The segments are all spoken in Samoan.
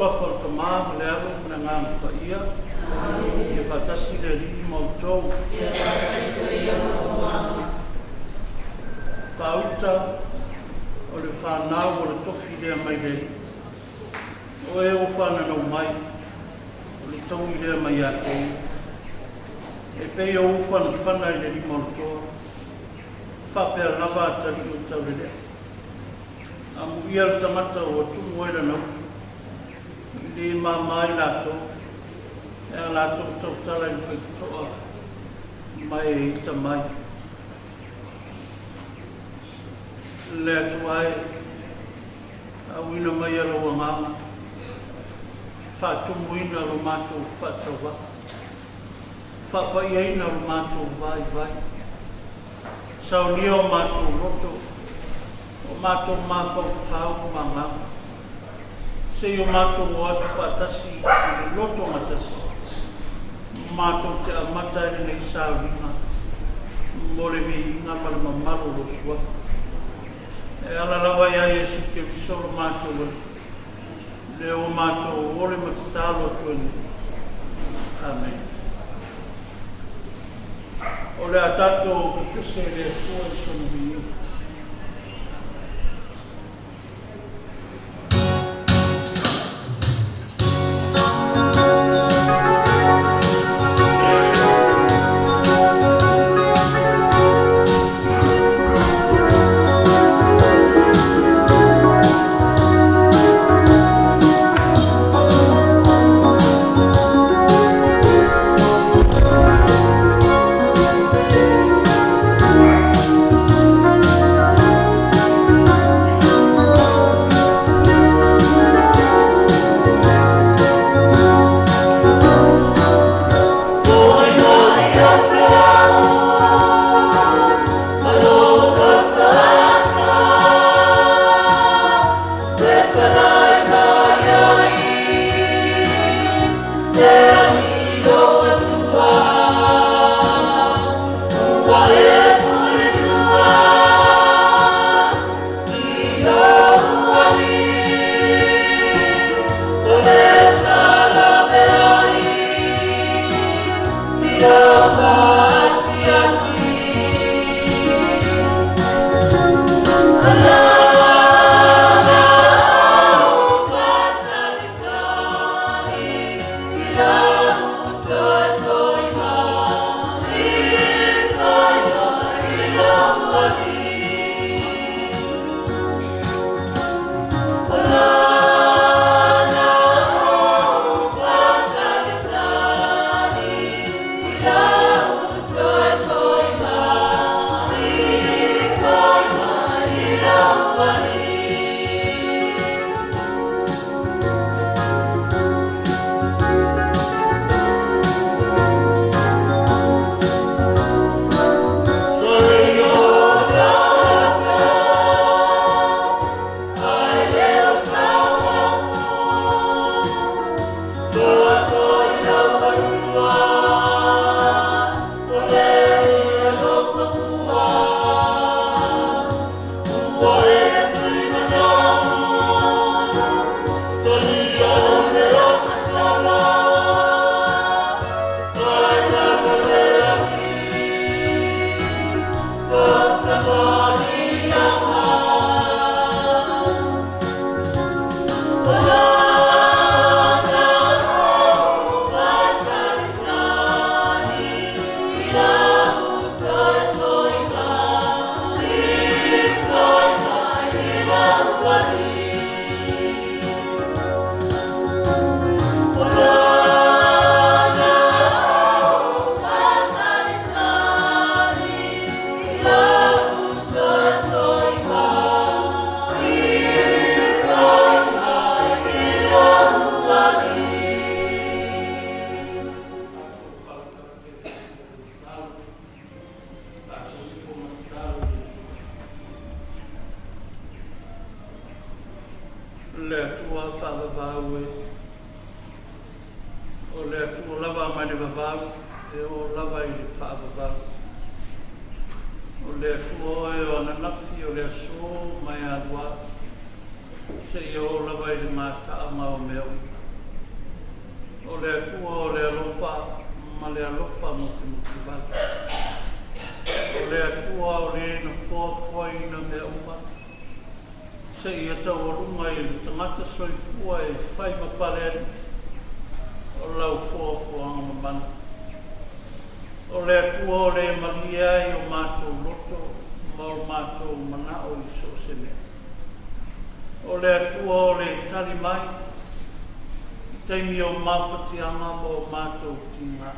Suafa o le Tama ma le Alo ma le Agaga Paia. Ia faatasi le Alii ma outou. Faauta o le fanau o le tofi lea mai le Alii. O e ua fananau mai, o le taui lea mai ia te ia. E pei o ufanafana i le lima o le toa, faapea lava atalii o taulelea. Amuia le tagata ua tumu ai lana utu, e le mama i latou, e a latou tautala i le faitotoa ma e ita mai. Le Atua e, auina mai a lou agaga, faatumuina lo matou faatauvaa, faapaiaina lo matou vaivai, saunia o matou loto, o matou mafaufau ma agaga, seia o matou o atu faatasi i le loto gatasi, matou te amata ai lenei sauliga mo le viiga ma le mamalu o lou Suafa. E ala lava ia Iesu Keriso lo matou Alii, lea ua matou ole ma tatalo atu ai nei. Amene. O le a tatou pepese i le Atua i sona viiga. Le Atua faavavau e, o le Atua lava mai le vavau e oo lava i le faavavau. O le Atua oe o ananafi, o le aso ma e alua, seia oo lava i le gataaga o mea uma. O le Atua o le alofa ma le alofa mutimutuvale. O le Atua o le na foafoaina mea uma, seia taualuga i le tagata soifua e fai ma palealii o lau foafoaga mamana. O le Atua o le malie ai o matou loto ma o matou manao i so o se mea. O le Atua o le tali mai i taimi o mafatiaga ma o matou tiga.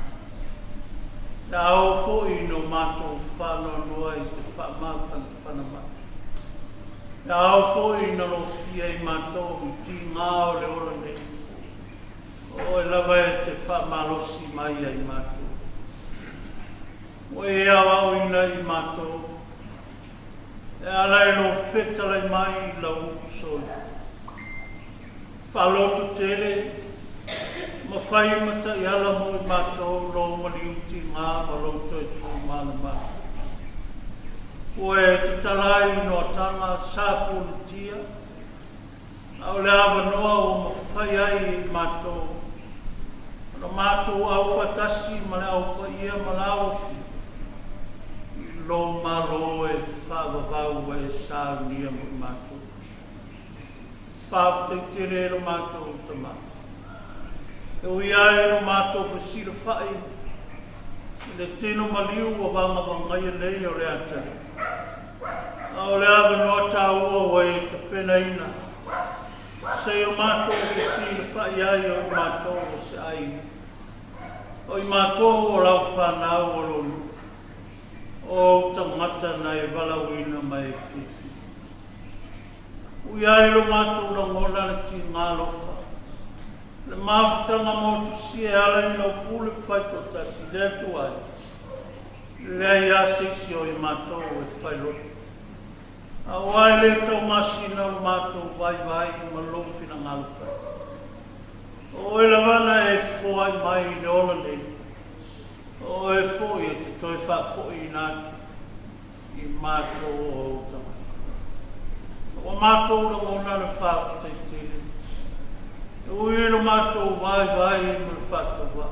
E a oo foi ina o matou faanoanoa i te faamafanafana mai. E a oo foi ina lofia i matou i tiga o le ola nei, o Oe lava e te faamalosi mai ai matou. Ua e aoaoina i matou E ala i lou fetalai mai i lau upu soifua. Faalototele ma fai ma taiala mo i matou lou maliu tiga ma lou toe tuumanamana. Ua e tatala ai noataga sa pulitia A o le avanoa ua mafai ai e i matou ona matou aufaatasi ma le Au Paia ma le Auofia i lou Malo e faavavau ua e saunia mo i matou. Faafetai tele e lo matou Tama. E ui lava i lo matou fesilafai i le tino maliu ua vagavagaia nei o le atalii, A o le avanoa taua ua e tapenaina, seia matou fesilafai ai o i matou o se aiga, o i matou o lau fanau o lou nuu, o ou tagata na e valaauina ma e filifili. Ui ai lo matou lagona le tiga alofa, le mafutaga motusia e ala i lau pule faitoatasi i le Atua e Leai lava se isi o i matou e fai loto, aua e le taumasina lo matou vaivai ma lou finagalo pai. O oe lava na e foai mai i le ola nei, o oe foi e te toe faafoiina atu i matou o ou tagata. Ua matou lagona le faafetai tele, e ui i lo matou vaivai ma le faatauvaa,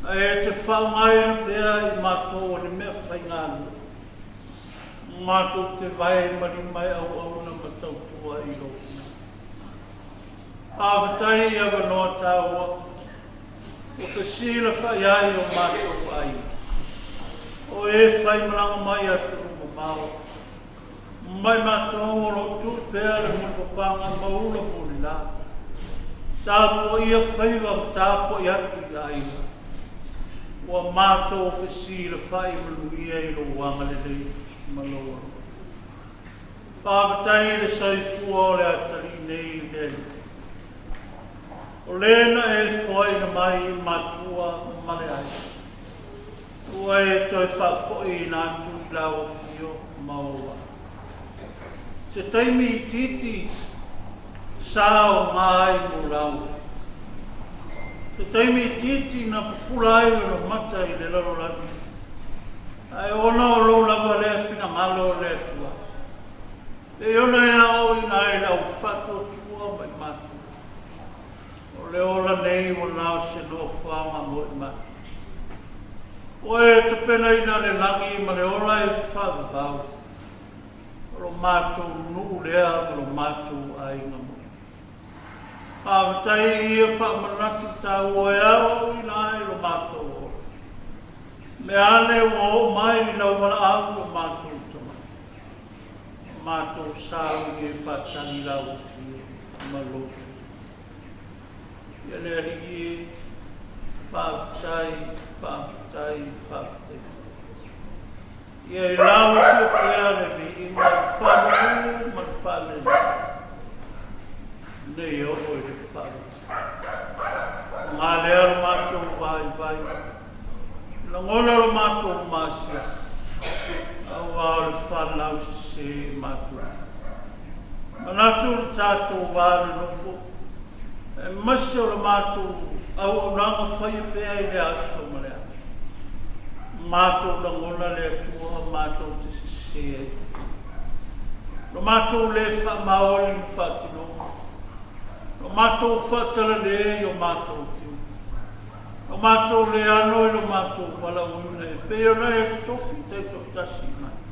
ae e te faaaogaina pea i matou o le mea faigaluega, matou te vae ma lima e auauna ma tautua i lou finagalo. Faafetai i avanoa taua ua fesilafai ai o matou aiga, o e faimalaga mai atunuu mamao, mai matou o lo o tuu pea le mulipapaga ma ula mulila, tapuaia faiva ma tapuai atu i aiga, ua matou fesilafai manuia i lou agalelei ma lou alofa. Faafetai i le soifua o le atalii nei i le Alii. O le na e foaina mai i matua ma le aiga, ua e toe faafoiina atu i lau afio ma ou aa. Se taimi itiiti sa aoga ai mo lau afio. Se taimi itiiti na pupula ai ona mata i le lalolagi, ae ona o lou lava lea finagalo o le Atua, pei ona e aoaoina ai le au faatuatua ma i matua. O le ola nei ua na o se nofoaga mo i matou. Ua e tapenaina le lagi ma le ola e faavavau, o lo matou nuu lea ma lo matou aiga moi. Faafetai i ia faamanatu taua e aoaoina ai lo matou ola. Mea ane ua oo mai i lau valaau lo matou tagata. Matou sauni e faatagi lau afio ma lou fili. Ia le Alii e, faafetai, faafetai, faafetai. Ia i lau afio pea le viiga, le faamanu ma le faalelei, nei oo i le faavavau. Paga lea lo matou vaivai, lagona lo matou masia, aua o le fanau sese matou. Manatu le tatou va nonofo, aemaise o le matou auaunaga faia pea i le aso ma le aso. Matou lagona le Atua matou te sese ai. Lo matou le faamaoni i faatinoga, Lo matou faatalale i o matou tiute. O matou le ano i lo matou valaauina e pei ona e totofi taitoatasi i matou.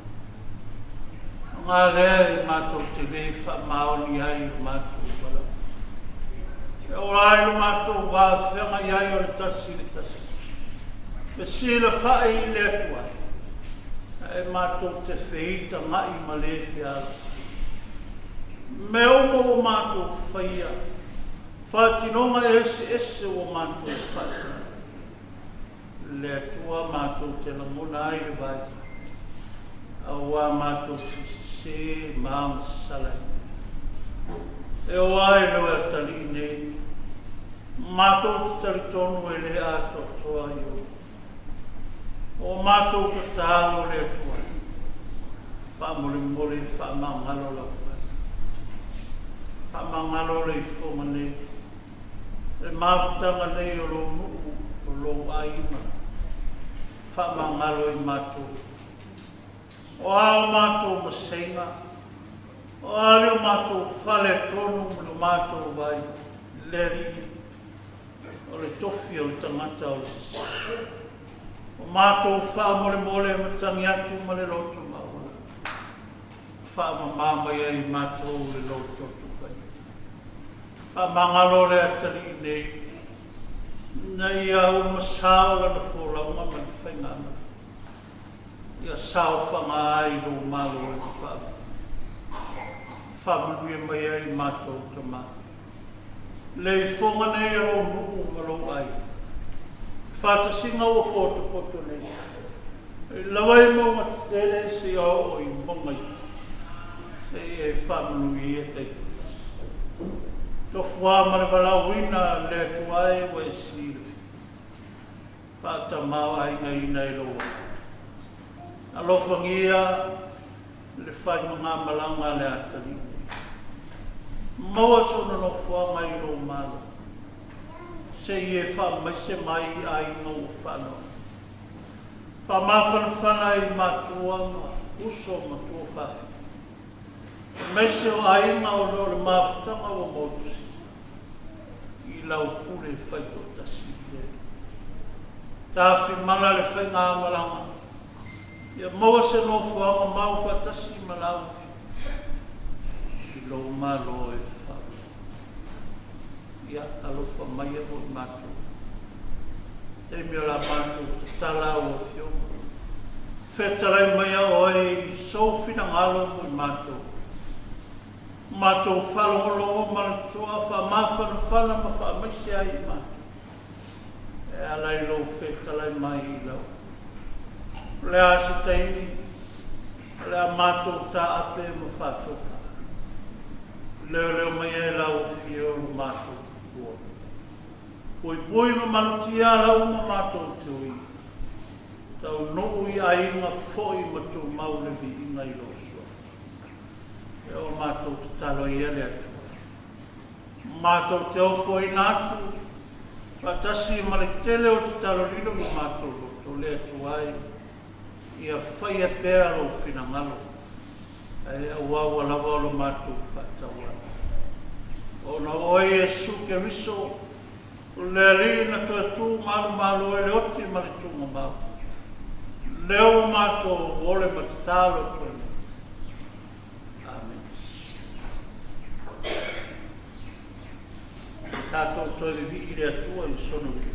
Paga lea e matou te le faamaoni ai i lo matou valaauina. E oo lava i lo matou va feagai ai o le tasi i le tasi, fesilafai i le Atua, ae matou te feitaga'i ma le fealofani. Mea uma ua matou faia, faatinoga eseese ua matou faatinoina, le Atua matou te lagona ai le vaivai, auā matou te sesē ma agasala i Oe. E oo lava i le atalii nei, matou te talitonu e le atoatoa i ou O matou tatalo le Atua, faamolemole faamagalo lau fale. Faamagalo le ifoga nei, le mafutaga nei o lou nuu, o lou aiga. Faamagalo i matou. O a o matou maseiga, o a le o matou faletonu ma le matou vai, le Alii, o le tofi o le tagata o le sese. O matou faamolemole ma tagi atu ma le loto maualalo, faamama mai ai i matou le lou Toto Paia. Faamagalo le atalii nei, ina ia uma sao lana folauga ma le faigamalaga, ia saofaga ai i lou Malo e faavae. Faamanuia mai ai i matou tama. Le ifoga nei a lou nuu ma lou aiga, le faatasiga ua potopoto nei, mai lava i mauga tetele seia oo i mauga iti, se i e faamanuia taitoatasi. Tofu lava ma le valaauina le Atua e ua e silafia, faatamaoaigaina e lou alofa. Alofagia le faigamalaga a le atalii nei. Maua sona nofoaga i lou Malo, se i e faamaise mai i aiga ua faanoanoa. Faamafanafana i matua ma uso ma tuafafine, aemaise o aiga ona o le mafutaga ua motusia i lau pule faitoatasi i le Alii. Tafimala le faigamalaga, ia maua se nofoaga mau faatasi ma lau Afioga i lou Malo e faavae. Ia alofa maia mo i matou. Taimi o la matou tatala lau Afioga, fetalai maia Oe i sou finagalo mo i matou. Matou faalogologo ma le totoa, faamafanafana ma faamaise ai i matou e ala i lou fetalai mai i lau. O le a se taimi, o le a matou taape ma faatofa. Leoleo mai ai lau Afio lo matou tupua. Puipui ma malutia ala uma matou te o i. Taunuu i aiga foi ma tumau le viiga i lou Suafa. E o matou tatalo ia le Atua. Matou te ofoina atu faatasi ma le tele o tatalo lilo i o matou loto le Atua e, ia faia pea lou finagalo, ae auaua lava o lo matou faatauala. Ona o oe Iesu Keriso, o le Alii na toe tu malumalu ai le oti ma le tuugamau, lea ua matou ole ma tatalo atu ai nei. Amene. Tatou toe vivii i le Atua i sona viiga.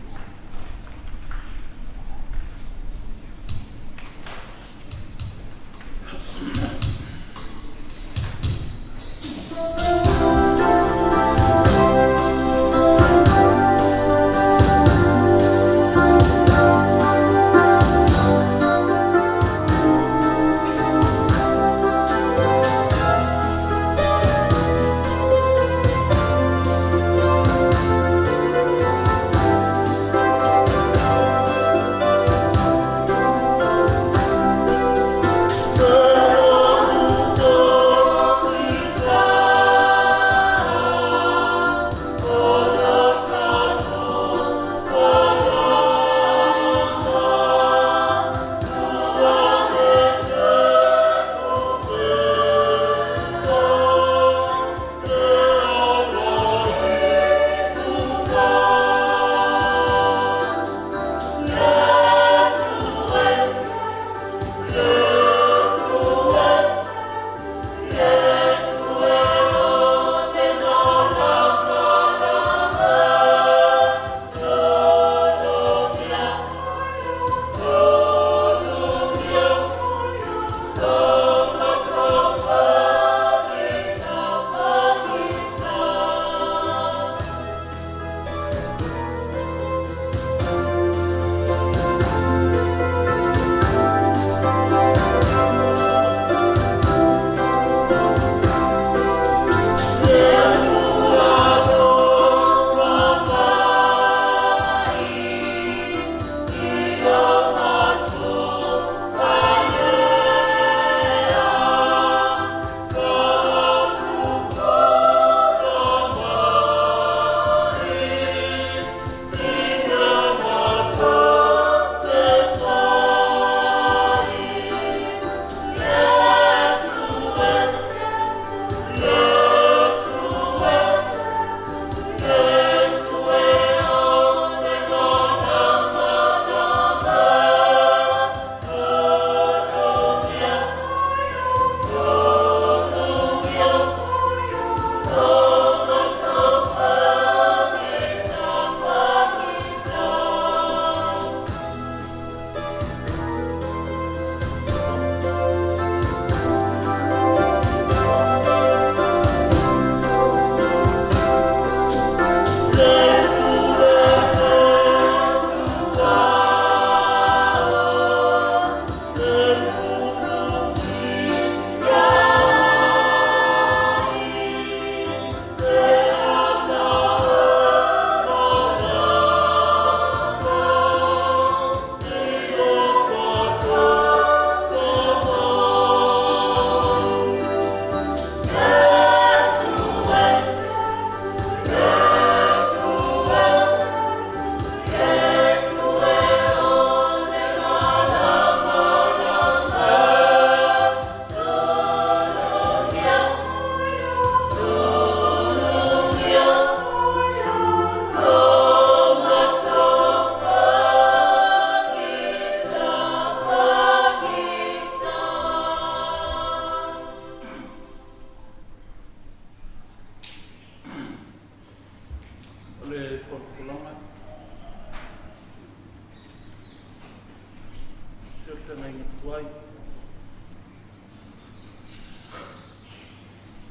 feagaiga tuai.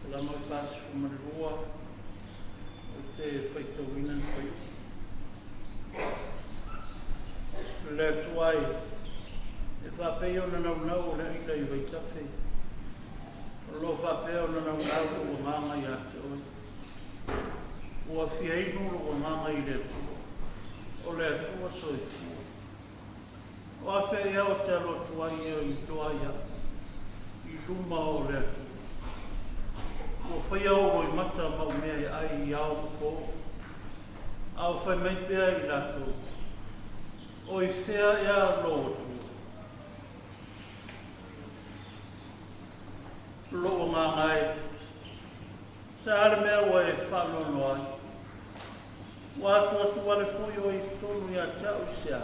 Salamo 42, ou te faitauina le fuaiupu. Le Atua e, e faapei ona naunau o le aila i vaitafe, o lo o faapea ona naunau lou agaga ia te oe. Ua fia inu lou agaga i le Atua, o le Atua soifua. O afea ea ou te alo atu ai e iloa ai au i luma o le Atua? Ua faia ou loimata ma au mea e ai i ao ma po, a o fai mai pea i latou, O i fea ea lou Atua? Lou agaga e, se a le mea ua e faanoanoa ai? Ua atuatu wale foi oe i totonu ia te au i se a?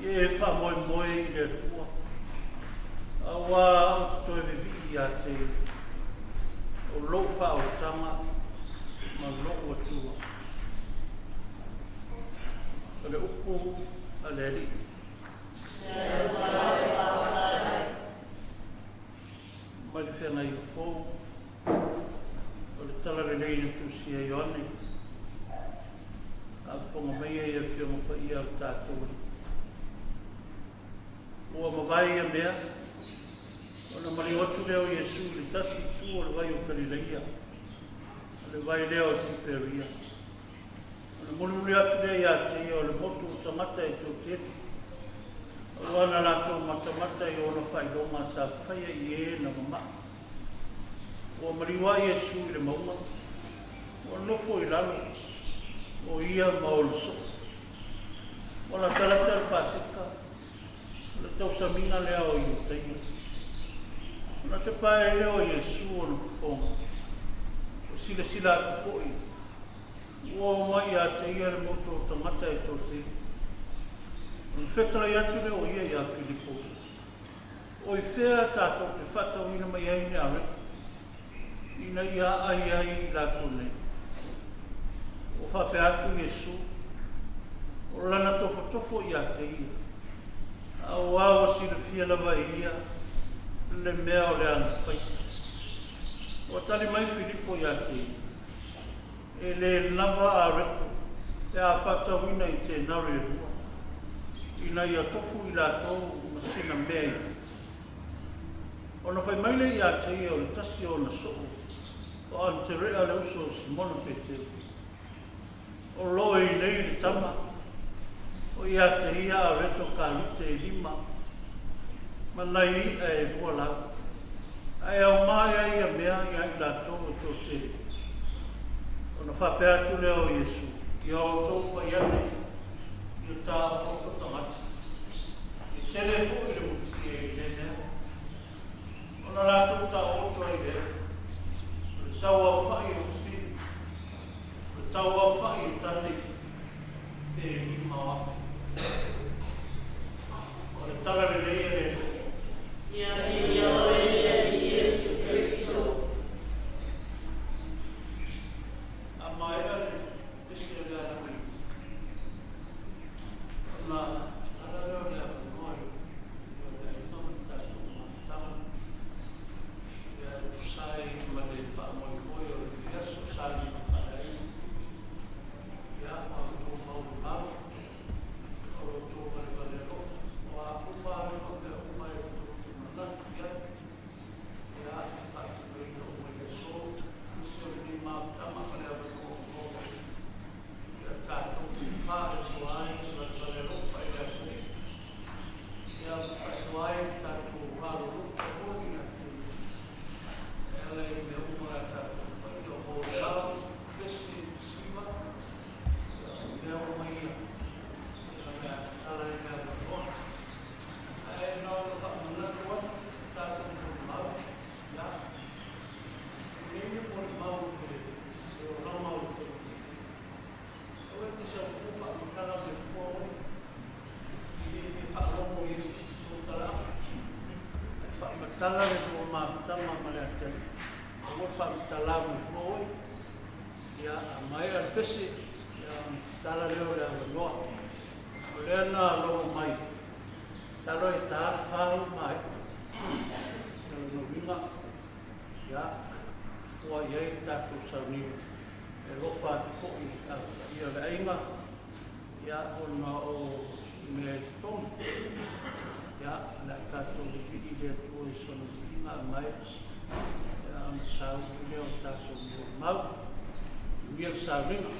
Ia e faamoemoe i le Atua, auā ou te toe vivii ia te Ia, o lou faaolataga ma lou Atua. O le upu a le Alii. Mai le feagaiga fou, o le Talalelei na tusia e Ioane. Faafofoga mai e Afioga Paia a le tatou Alii. Ua mavae ia mea, ona maliu atu lea o Iesu i le tasi itu o le vai o Kalilaia, o le vai lea o Tiperia. Ona mulimuli atu lea ia te ia o le motu o tagata e toatele, aua na latou matamata i ona faailoga sa faia i e na mama'i. Ua maliu a Iesu i le mauga, ua nofo i lalo, o ia ma ona soo. Ua latalata le Paseka, o le tausamiga lea o Iutaia. Ona tepa ai lea o Iesu ona fofoga, ua silasila atu foi, ua omai ia te ia le motu o tagata e toatele. Ona fetalai atu lea o ia iā Filipo, O i fea tatou te faatauina mai ai le areka, ina ia aai ai i latou nei? Ua faapea atu Iesu, O lana tofotofo ia te ia, auā ua silafia lava e ia le mea o le a na faia. Ua tali mai Filipo ia te ia, E le lava areto pe a faatauina i tenari e lua, ina ia tofu i latou ma sina mea itiiti. Ona fai mai lea ia te ia o le tasi o ona soo, o Aneterea le uso o Simona Petelo, O lo o i nei le tama, o ia te ia areto kalute e lima, ma nai i'a e lua lau, ae aumā ea ia mea ia i latou e toatele. Ona faapea atu lea o Iesu, Ia outou fai ane ia taotaoto tagata, e tele foi le mutie i lenei mea. Ona latou taooto ai lea, o le tauaofa'i o tafili, o le tauaofa'i o tane, pe 5,000. O le Talalelei a le Atua. Ia viia oe le Alii Iesu Keriso. A maea le pese a le Alii, ona tatala lea o le avanoa i le aiga ma le tatou mafutaga, ia e tusa ai ma le faamoemoe o le fiaso sa limafaleaiga. Ia, ma outou maumau, o lo outou valevale alofa, o a uma lava mea uma e tou te manatu i ai, ia, e faatinoina uma i le aso, aemaise o lenei mafutaga ma le avanoa ua maua ia tatou te faailoa ai le valevale alofa i le atunuu, ia, ma faailoa ai le tatou alolofa foi i le atunuu e ala i mea uma o le a tatou faia, o molimau, pese, siva, ia, o mea uma ia, ia, o le a tatala ai le avanoa. Ae na ona faamanatu atu i tatou molimau, ia, e i ai le molimau i le olaga o le taimi nei. Aua e te saunoa faamatala mea fua oe, e le fia faalogo i ai se isi sou talaaga. Ae faamatala le lua mafutaga ma le atalii, aua le faamatala mea fua oe. Ia, a maea le pese, ia, ona tatala lea o le avanoa. O lea na logo mai. Masalo e ta le 4 ma i'a. O lona uiga, ia, fua i ai le tatou sauniga, e alofa atu foi i le paia o le aiga, ia, ona o si mea i totonu. Ia, o le a tatou vivii i le Atua i sona viiga a maea, ia, ona sauni lea o tatou molimau. Manuia le sauniga.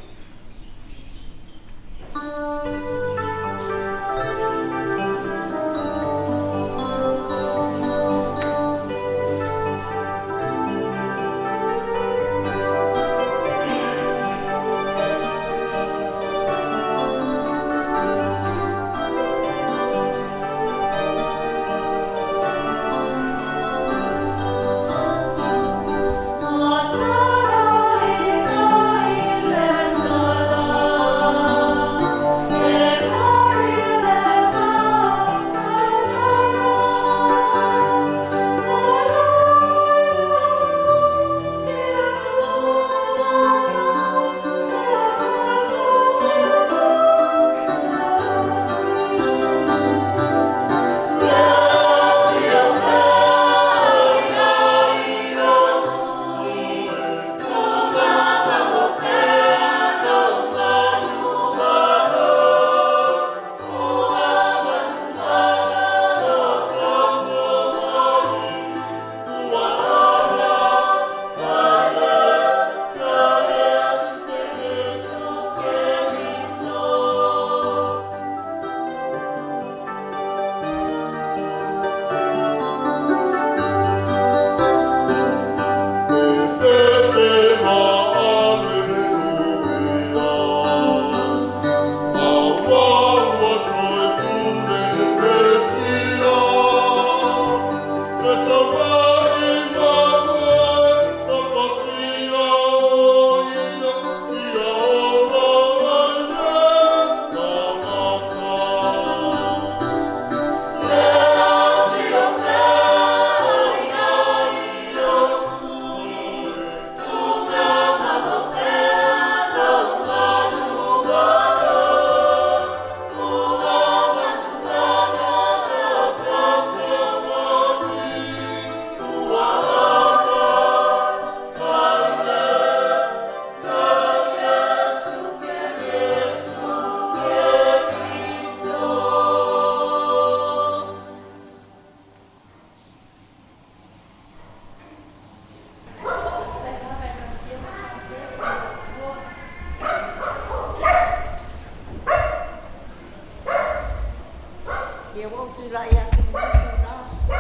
Ia ua ou tulai atu i lenei itulā e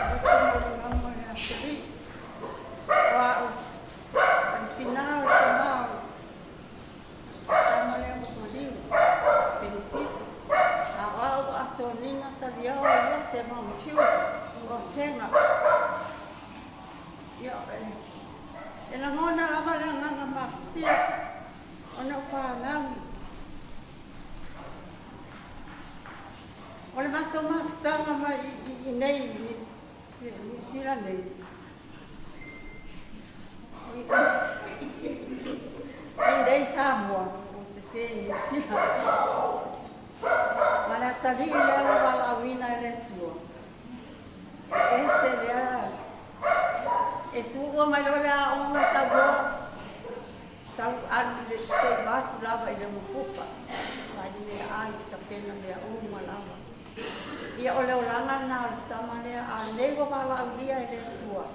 avatu le molimauga o le asolii, o a'u o le tinā o le tamā o le tama lea ua maliu, Penitito, a o a'u o Atonina Taliao Iese Mamutiu Osega. Ia, e lagona lava le agaga mafatia ona o fanau. O le matou mafutaga mai i nei i Niu Sila nei, i nei Samoa, ua sese i Niu Sila. Ma le atalii lea ua valaauina e le Atua, e ese lea, e tuua mai loa le aoga sau loa, sau alu i le se i atu lava i le umukuka, vaai meaai, tapena mea uma lava. Ia o le olaga lena o le tama lea, a o lenei ua valaaulia e le Atua,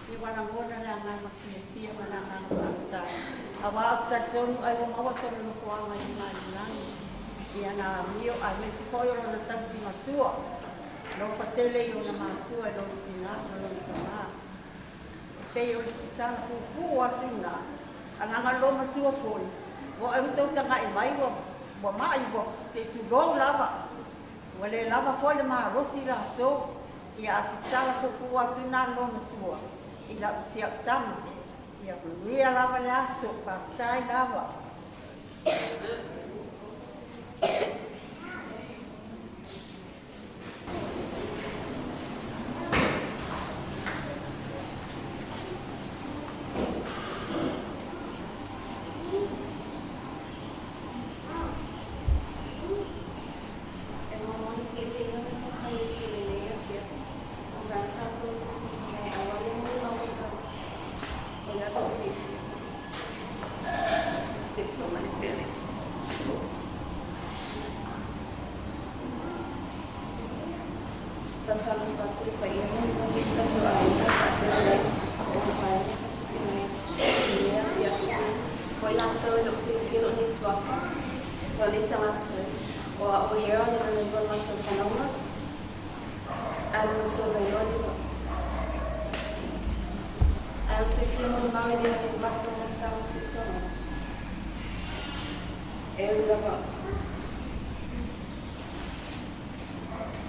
ia ua lagona le agaga fiafia ma le agaga faafetai. Aua ou te talitonu ai ua maua sona nofoaga i luga i le lagi, ia na amio aemaise foi o lona tausi matua, alofa tele i ona matua i lona tinā ma lona tamā. E pei o le isi tala puupuu atu i ina, agaga loomatua foi, ua oe tou tagai mai ua ua ma'i ua se i tulou lava, ua le lava foi le malosi latou, ia a o se tala puupuu atu i ina loomatua i lau si au tama, ia manuia lava le aso, faafetai lava. E momoli se Faatalofa atu i le paia ma le mamalu o tatou aiga faapea le mamalu faatasi mai i lenei afiafi. Foi latou e le o silafia lou nei suafa, o le tagata sorry, o a'u O'Hara le lona lua o matou fanauga, ae ua matua mai loa le Ae ou te fia molimau e le matou monotaga o Setoga. E ui lava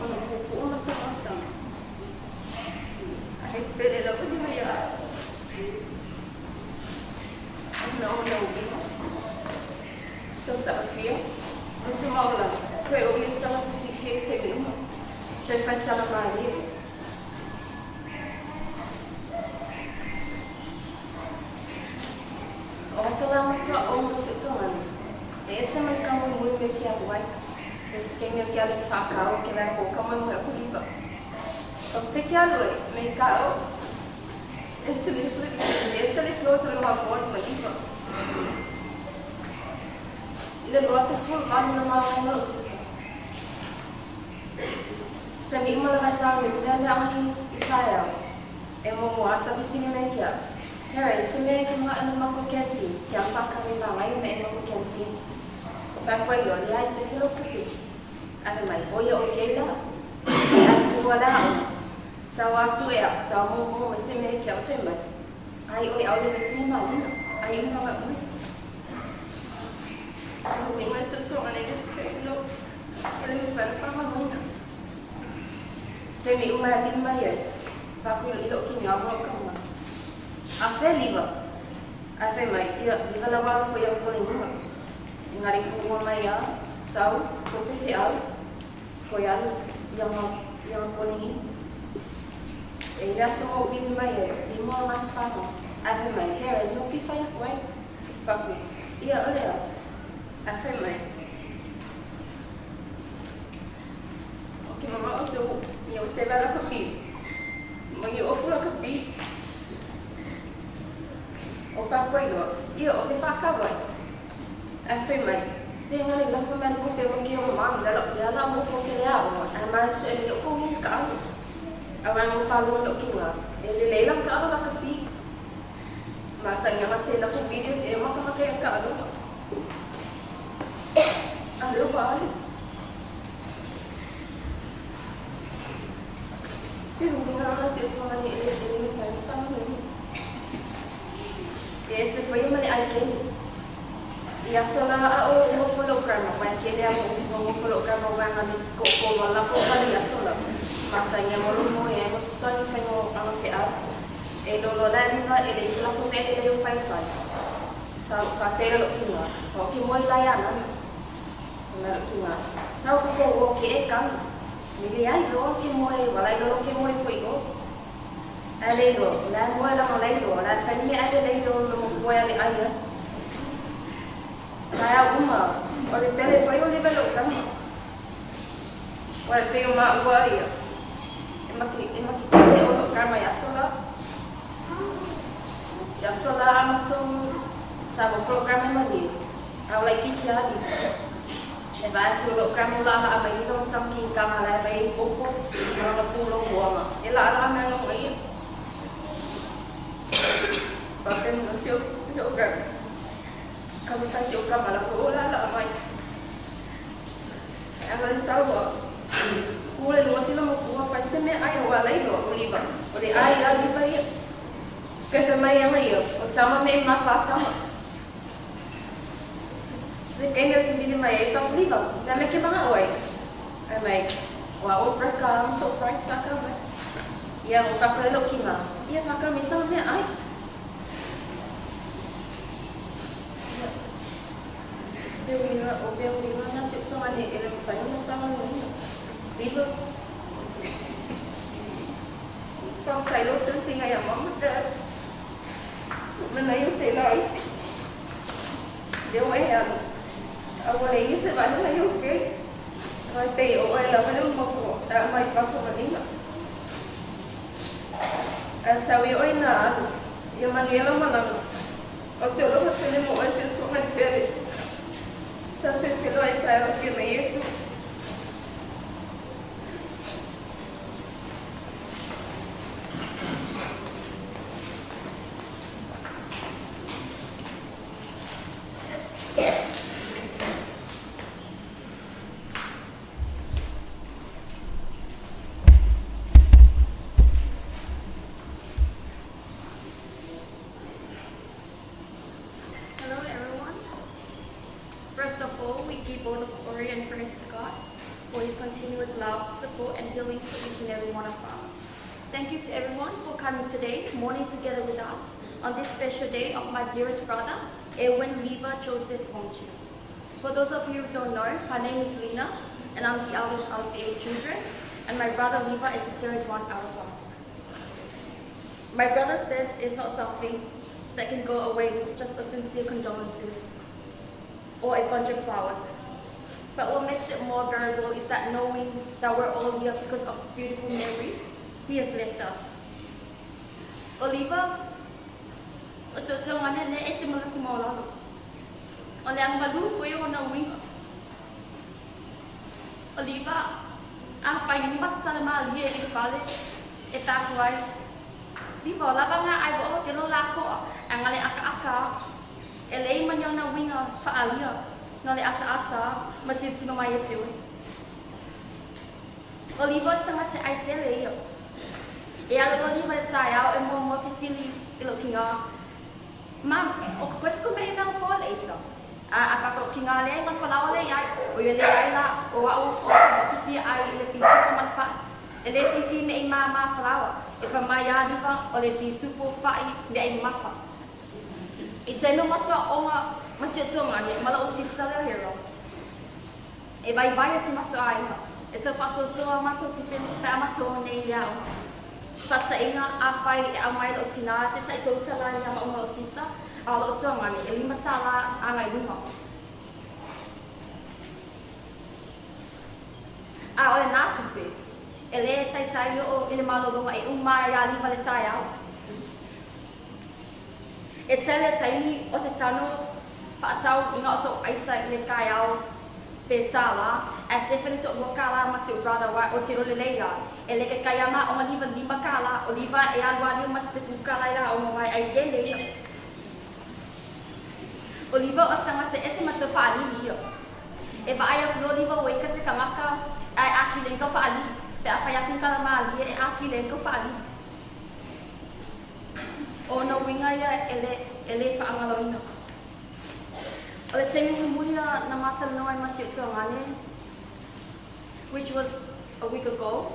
ona puupuu matou monotaga, ae pele lava ni mai ia au. Ona o ona uiga, tausaga fia, loto maualalo, toe o ia se tagata fiafia i taimi uma, toe faitala malie. O aso la matua o ma Setoga, e ese mai ka moemoe me ke alu ai. Se se taimi o ke alu i ke whaakao, ke lai ko ka moemoe aku liva. O te ke alu e, me ka o, e se le e se le close le ma bon ma liva. I le 2018 na maua ai ma lou sister. Se mi uma le vai sa me le le angi i taeao. E mo mo asa pisini me kia. Harry, se me ke mga ano mako canteen, kia whaka me ngai me e mako canteen. Pa koe lo, le ai se filo kupi. Ave mai, o ia o kei la. Ai kua la o. Sa wa su e au, sa mo mo me se me kia o mai. Ai o au le me se me malina. Ai o mga ui. O winga se tonga le te no. Ele me whana panga moina. Se mi uma li mai ai. Paku ilo ki ngā mo ka A fe liva. A fe mai, ia liva la walo fo ia kore nunga. Ngari ku mai a sau, ko pe fe au. Ko ia alu ia ngā ia ngā kore ngi. E ia so mo vini mai e, i mo nga sfano. A fe mai, here, no fi whai aku ai. Paku, ia ole au. A fe mai. O ke mama o se o, ia o se vala ka pi. Mangi o fula ka pi. O pa koe loa, ia o te whakawai. A fe mai, se ngani la fa mai ko pe mo ki o ma la la la mo fo ke le ao. A ma se e ko ngi ka au. A wa mo fa lo lo ki nga. E le le la ka la ka pi. Ma sa nga ma se la ko video e ma ka ma ke ka alu. A le pa ali. Pero nga na se so ngani e le me fa fa no. E se foi uma le ai ke. Ia so la a o mo fo lo karma wa ke le a mo mo fo lo karma wa nga ni ko ko wa la ko pa ia so la. Ma sa nga mo lo mo e mo so ni fa mo anga fe a. E lo lo la ni e le se la ko me le yo fai fai. Sa fa pe lo ki nga. O ki mo la ya na. Na lo ki nga. Sa ko ko o ke e ka. Mi le ai lo ke mo e wa la lo ke mo e foi o. A le lo, la mo la mo le lo, la fa ni a le le lo lo mo ai le ai. Kaya uma, o le pele foi o le velo ka. O le pe o ma ua ia. E maki pele o lo karma ya sola. Ya sola amato sa mo program ma ni. Au lai ki kia ni. E vai ki lo karma la ha mai lo sam ki ka ma lai mai popo ma la pu lo bo ma. E la la me no i. Pa pe no tio tio karma. Kamu sa tio karma la ko la la mai. Anga le sa bo. Ku le lo si lo mo ku fa se me ai wa lai lo oliva. O le ai a liva ia. Ke fe mai anga ia. O tama me ma fa tama. Se ke me ki vini mai e fa oliva. Na me ke manga oi. Ai mai. Wa o praka am so price ka ka mai. Ia o fa ko lo ki nga. Ia fa ka me sa me ai. Pe wina o pe wina na se so mane ele pa no pa no ni. Viva. Pa kai lo se singa ya mama ta. Mana yo te la ai. Deu e a a wale i se va no yo ke. Vai te o e la va mo ko ta mai pa ko ni. A sa wi oi na yo Manuela mana. O te lo ha te mo e se so ma pere. Sa se filo e sa o ke me Yesu. give all the glory and praise to God for His continuous love, support, and healing for each and every one of us. Thank you to everyone for coming today, mourning together with us on this special day of my dearest brother, Erwin Liva Joseph Wongchhu. For those of you who don't know, my name is Lena, and I'm the eldest out of the 8 children, and my brother Liva is the third one out of us. My brother's death is not something that can go away with just a sincere condolences or a bunch of flowers. But what makes it more bearable is that knowing that we're all here because of beautiful memories he has left us. Oliva, o se o ngane le e se mo le lalo. O le ang malu ko yo na winga. Oliva, a fai ni mata sala ma li e i fale e ta kuai. Liva o lava nga ai bo te lo la ko a ngale aka aka. E le man na winga fa alia. No le ata ata ma te tino mai e te oi. Oliva tanga te ai tele io. E ala Oliva le tai au e mo mo fisili i lo kinga. Mam, o questo me na po le isa. A ka ko kinga le ma falawa le ai o le ai la o au o o ki ai le pisi ko man fa. E le fifi me i ma ma falawa. E fa mai a liva o le pisi po fa i me ai mafa. I te no mata o nga ma se tonga ne mala o tista le hero. E vai vai se mato ai. E te faso so a mato ti pe pa mato nei iau. Fata inga a fai e au mai o tina se tai tolu tala ia ma o sista a lo tonga ne e lima tala a ngai luma. A o le nā tupe. E le tai tai o i le malolonga e umai a lima le tai au. E tele taimi o te tano whaatau i ngā so aisa i le kai au pe tāla a Stephanie so wakala ma se brother wa o te role leia e le kai ama o liva lima kala o liva e alu ali ma se kala ila o mai ai le ia. O liva o stanga te ese ma te whaali ia. E va ai o liva o e kase kamaka ai aki le ka whaali pe a whai aku kala ma ali e aki le ka whaali. O no winga ia e le whaangaloina. O le taimi mulia na mata noa ma si utuangane, which was a week ago.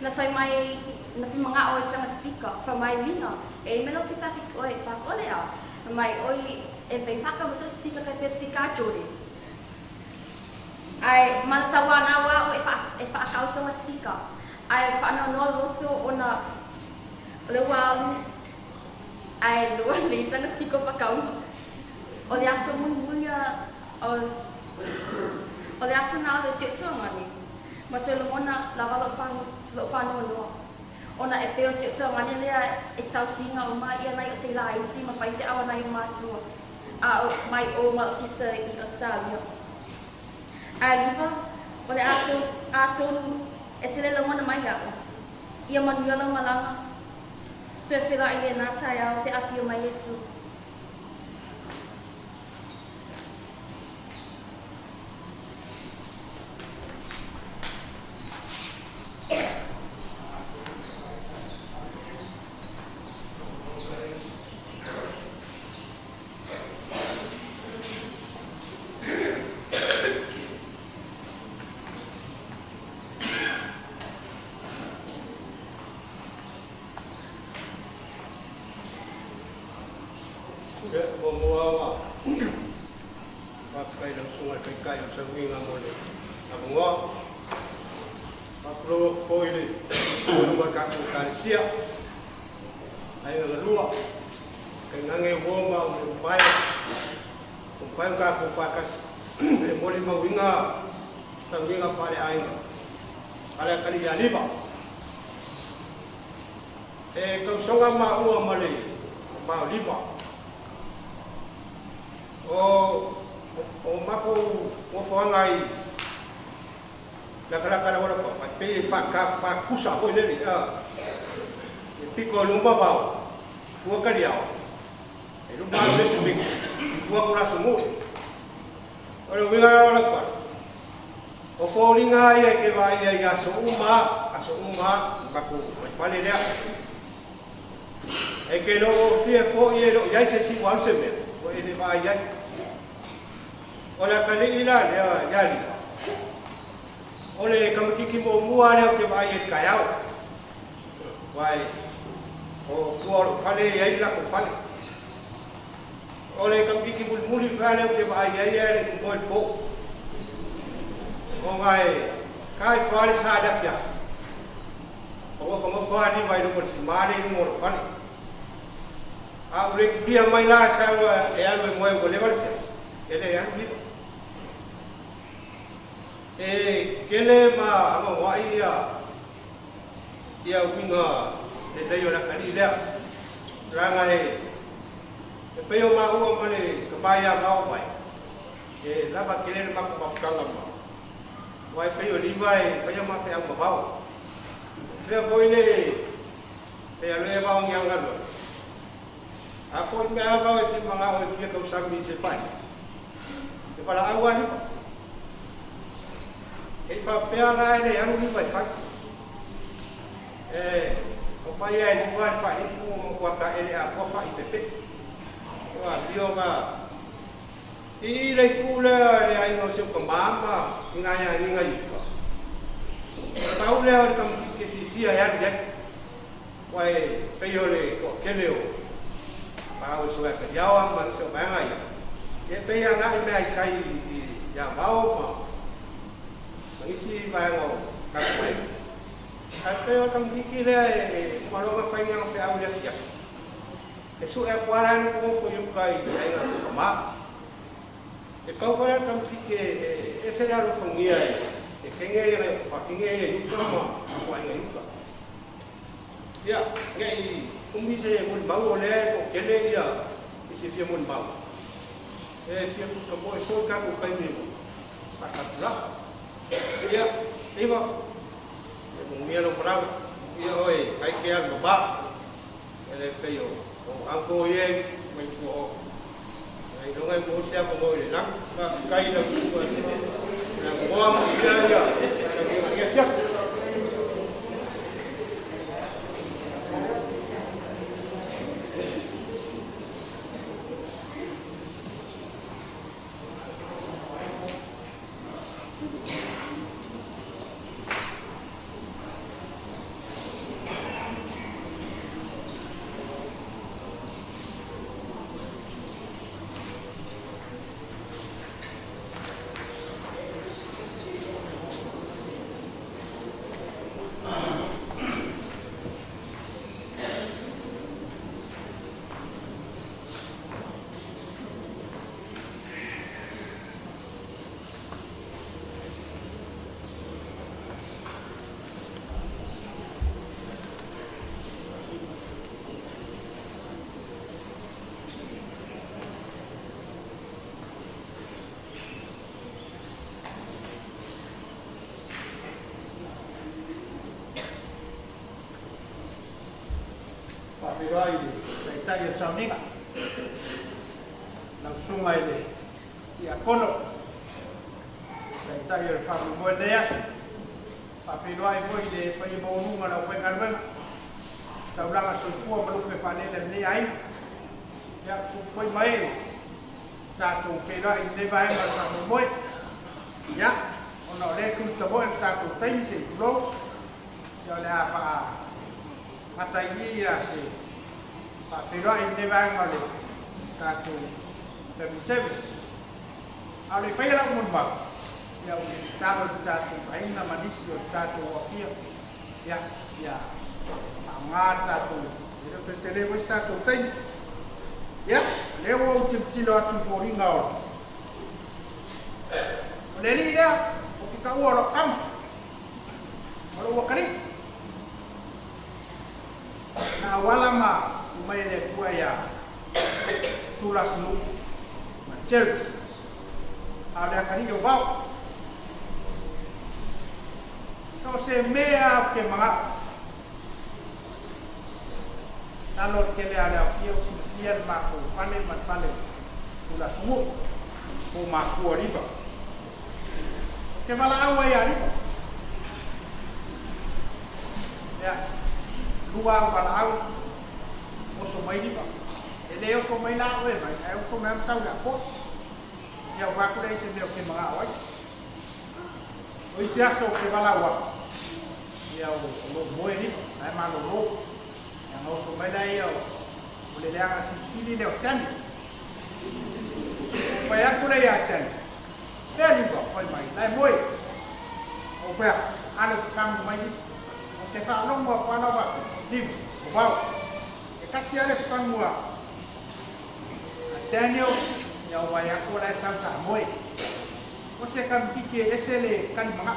Na whai mai, na whai mga oi sa speaker, whai mai lina, e melo ki whaki oi, whakole au. Whai mai oi, e whai whaka mo speaker kai pe speaker jori. Ai, mana tawa na wa o e whaakau sa speaker. Ai, whanau noa loto o na, o le wā, ai, lua le na speaker whakau. O le aso mulia o le aso na o le siutuanga ni. Ma te lomona lava lo whanoa noa. Ona e peo siutuanga ni lea e tausinga o mai ia nai o te la iti ma whai te awa nai o mātua. A o mai o ma o sister i Australia. A liva o le atonu e te le lomona mai au. Ia manuela malanga. Te whila i le nā tai au te awhio mai Yesu. E ke lo fia fo i lo iai se si wa se me o e le va iai. O le atalii la lea ia Liva, o le tamaitiiti muamua lea ou te vaai ai i le taeao, aua o tua o lou fale e i ai le latou fale. O le tamaitiiti mulimuli foi lava lea ou te vaai ai ae le i moe i le po, ona e ta ifo lava le sa i le afiafi, ua nofonofo lava Liva i luga o le sima lea i luga o lou fale. A ou le tulia mai la sau e alu e moe ua leva le afiafi, e le alu Liva. E tele ma anoanoai ia ia uiga lelei o le atalii lea, leaga e e pei o maua ma le tama ia Mao mai, e lava tele le matou mafutaga ma aua e pei o Liva e faia ma feau mamao. Fea foi le e alu e vao ni au galuega. A foi mea vao e fia manao e fia tausami i se fai, e valaau lava Liva. E i faapea la e le alu Liva e fai. E aumai lava e Liva le faaifu ua matua taele atoa fai pepe. Ua afio ma i i le itu lea i le aiga o si ou tama ma i nai aiga i uka. Pau lea o le tamaitiiti e fiafia e alu i ai. Aua e pei o le toatele o Pao i Soeataiaoa ma nisi o vaega ia, e pei e agai mea i tai i Avao ma nisi vaega o tatou aiga. Ae pei o le tamaitiiti lea e uma loa ona fai lana feau i le afiafi, e sue atu lava la e nofonofo i uka i aiga a tama. E pau foi lea o le tamaitiiti e ese le alofagia e teine ia nai o fafine ia i uka ma aiga i uka. Ia, ne i umi se molimau o lea e toatele ia i se fia molimau. E fia tutamoe foi tatou taimi faatapulaa. Ia, Iva, e manuia lou malaga. Ia oe, ai ke alu mama. E le pei o uncle ia e mai tua o. Ai iloga e maua se avanoa i le lagi. Faafetai i lau susuga i le avanoa ma ia ia saunoaga i lenei afiafi. Faafeiloai i le Taitai o le Sauniga, lau Susuga i le Tiakono, Taitai o le faamoemoe i lenei aso. Faafeiloai foi i le paia maualuga o le aufaigaluega, taulaga soifua ma lupe faalele a lenei aiga. Ia, tupu foi mai e tatou feiloai i lenei vaega o le faamoemoe. Ia, ona o lea e tulitamoe le tatou taimi se i tulou, ia o le a faagata i i ia se faafeiloai i lenei vaega o le tatou family service. A o le i faia lau molimau, ia ou te tatalo i le tatou aiga ma nisi o le tatou afia, ia, ia faaaoga le tatou, e le o toe tele foi se tatou taimi. Ia, o lea ua ou tilotilo atu i foliga o le alii lea, ou te taua o lau tama, o lou atalii. Na auala ma tuu mai e le Atua ia Tulasinuu ma Jerry, a o le atalii o Vao. So o se mea ou te manao, lalo o le tele a le aofia o silafia le matou fale ma le fale o Tulasunuu po o Makua River. Ou te valaau ai ia River. Ia, lua au valaau, oso mai River. E le oso mai la oe mai, ae oso mai au sau i le apoa. Ia o aku le se mea o ke mga oi. O isi aso ke wala wa. Ia o lo moe ni, ai ma lo lo. Ia no so mai lai o o le leaga sisili le o tani. Pai aku le ia tani. Te ni ba pai mai. Lai moe. O pea ale kang mai ni. O te fa longo pa na wa. Ni o wau. E kasi ale kang mua. Daniel ia o vai aku lai sa sa moe. O se kam tike ese le kan manga.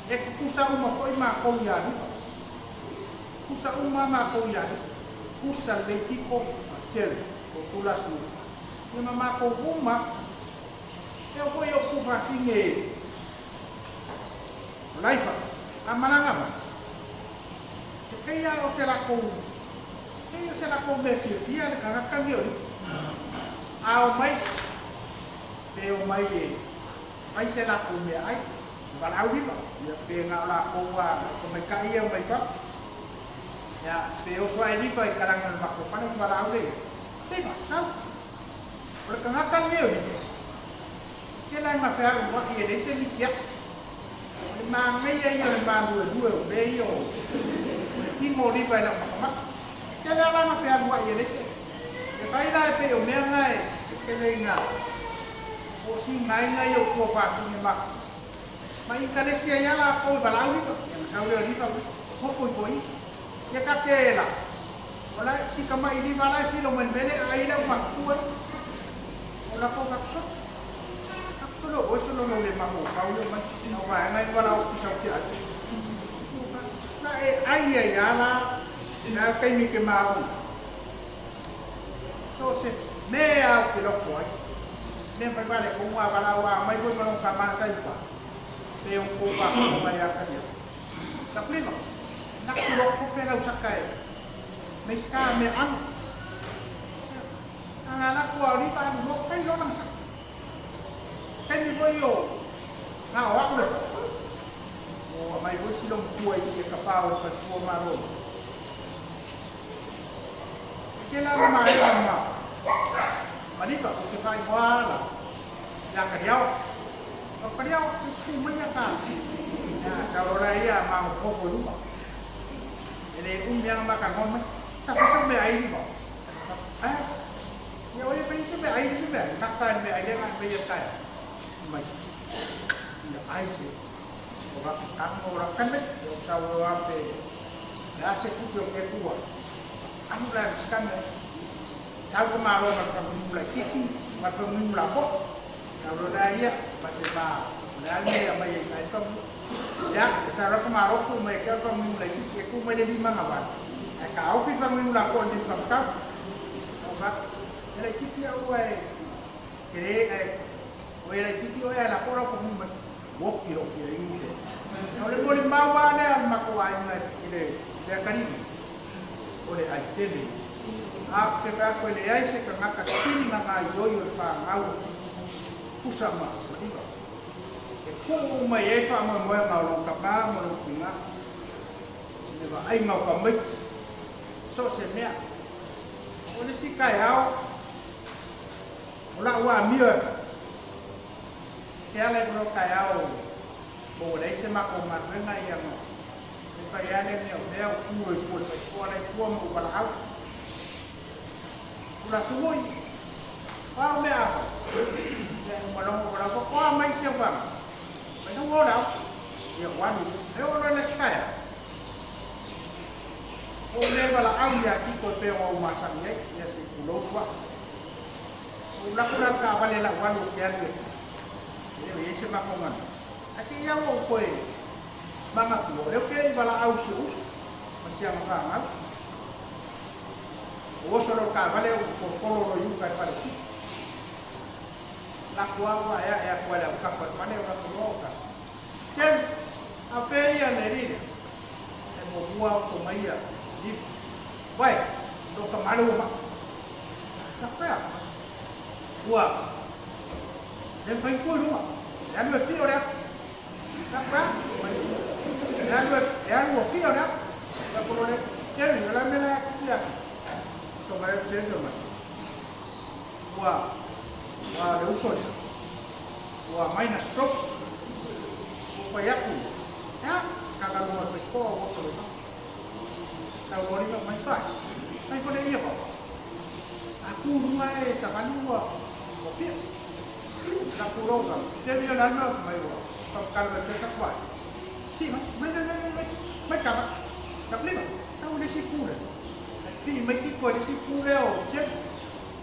E kusa uma foi ma ko ia ni. Kusa uma ma ko ia ni. Kusa le tiko tel o tula su. Ia ma ko uma. E o foi o ku fa tinge. Laifa amalanga ma. E kai o se la ko. E o se la ko me fia le ka ka ni. Ao mai pe o mai e mai se la ko me ai walau ni ba ia pe nga la ko wa ko mai ka ia mai pa ia pe o so ai ni pa kalangan ma ko pa no walau le te ba sau por ka nga ka ni o ni ke la ma fe wa i le se ni kia le ma me ia ia le ma lu lu o me io ti mo ni pa la ma ma ke la ma fe wa i le se e fai la pe o mea ngai ke le nga o si ngai ngai o ko fa ni ma ma i kalesia ia la ko balau ni ko ya sa le ni ko ko foi foi ya ka ke la ola si ka mai ni bala fi lo men mele ai la ma ku o la ko ka so ka lo o so lo le ma ko ka o ma no va ngai wala o ki sa ki ai na e ai ia la na kai mi ke ma o so se me a ke lo ko ai me vai vale com uma bala wa mai foi para um camasa e pa pe um pouco a mai a caminho tá pleno na que lo ko pega o sakai me ska me an ana la ko ari pa no kai lo na sa kai mi foi yo na o aku le o mai foi si lo ku ai ke ka pa o pa tu ma ro ke la ma ma Maripa, o que faz igual, ya cariao, o cariao, su mãe tá, ya sabe aí a mão pouco luma, ele minha ma cangoma, tá fazendo bem aí lima, ah, eu olhei para isso bem aí bem, tá tá bem aí mas bem tá, mas, ya aí se, o va cang o va can o sabe o va pe, ya se cumpre o que tua, anu lá buscando Tau ke malo ma ka mula kiki ma ka mula ko tau lo ia ma se ba la ni ya mai ai ka ya sa ro ka malo ku mai ka ka mula kiki ku mai le di manga ba ka au fi ka mula ko ni ka ka o ba ele kiki au ai kere ai o ele kiki o ya la ko ro ko mula wo ki ro ki ai se o le mo le ma wa ne ma ko ai na ile le ka ni o le ai tele a te fa ko le ai se ka ngaka kini nga yo yo fa ngau kusa ma diga e ko mai e fa mo mo ma lo ka pa mo lo kinga ne va ai ma ka mai so se mea o le si kai hao o la wa mi ke ale ko kai hao o le se ma ko ma nga ia mo e fa ya le ne o le o ku e ko le ko le ko mo ba la Ula sumoi, pa me a, le malongo para ko ko mai se pa. Mai no ora, ia wanu, e ora le skai. O le bala au ia ki ko pe o ma sa ni ia se kulo kwa. O la kula ka vale la wanu ke ale. E e se ma ko man. Ati ia o ko e manga ku le ke bala au se us. Ma se ma ka ma. O solo ka vale o kolo ro yu ka pare ki la kwa wa ya ya kwa la ka pa mane o ka lo ka ken a pe ya ne ri e mo bua ko mai ya di vai do ka malu ma ka pa ua le fai ko lu ma ya me pi ora ka pa ya me pi ora ka ko le ken la me la ya so vai tendo mai ua Aua o le uso lea, ua minor stroke. Ua fai atu ia, Ea, kakaluga o le faitotoa ua oso le mama. Tau loa liva mai fai, mai fale ia vao. A tu luga e savali ua ua pia. La ku ro ka, te via la lua mai ua whakakalo e peka kuai. Si mai, mai mai mai mai mai kava. Ka liva, tau le si ku le. Ai pi mai ki koe le si ku le o che.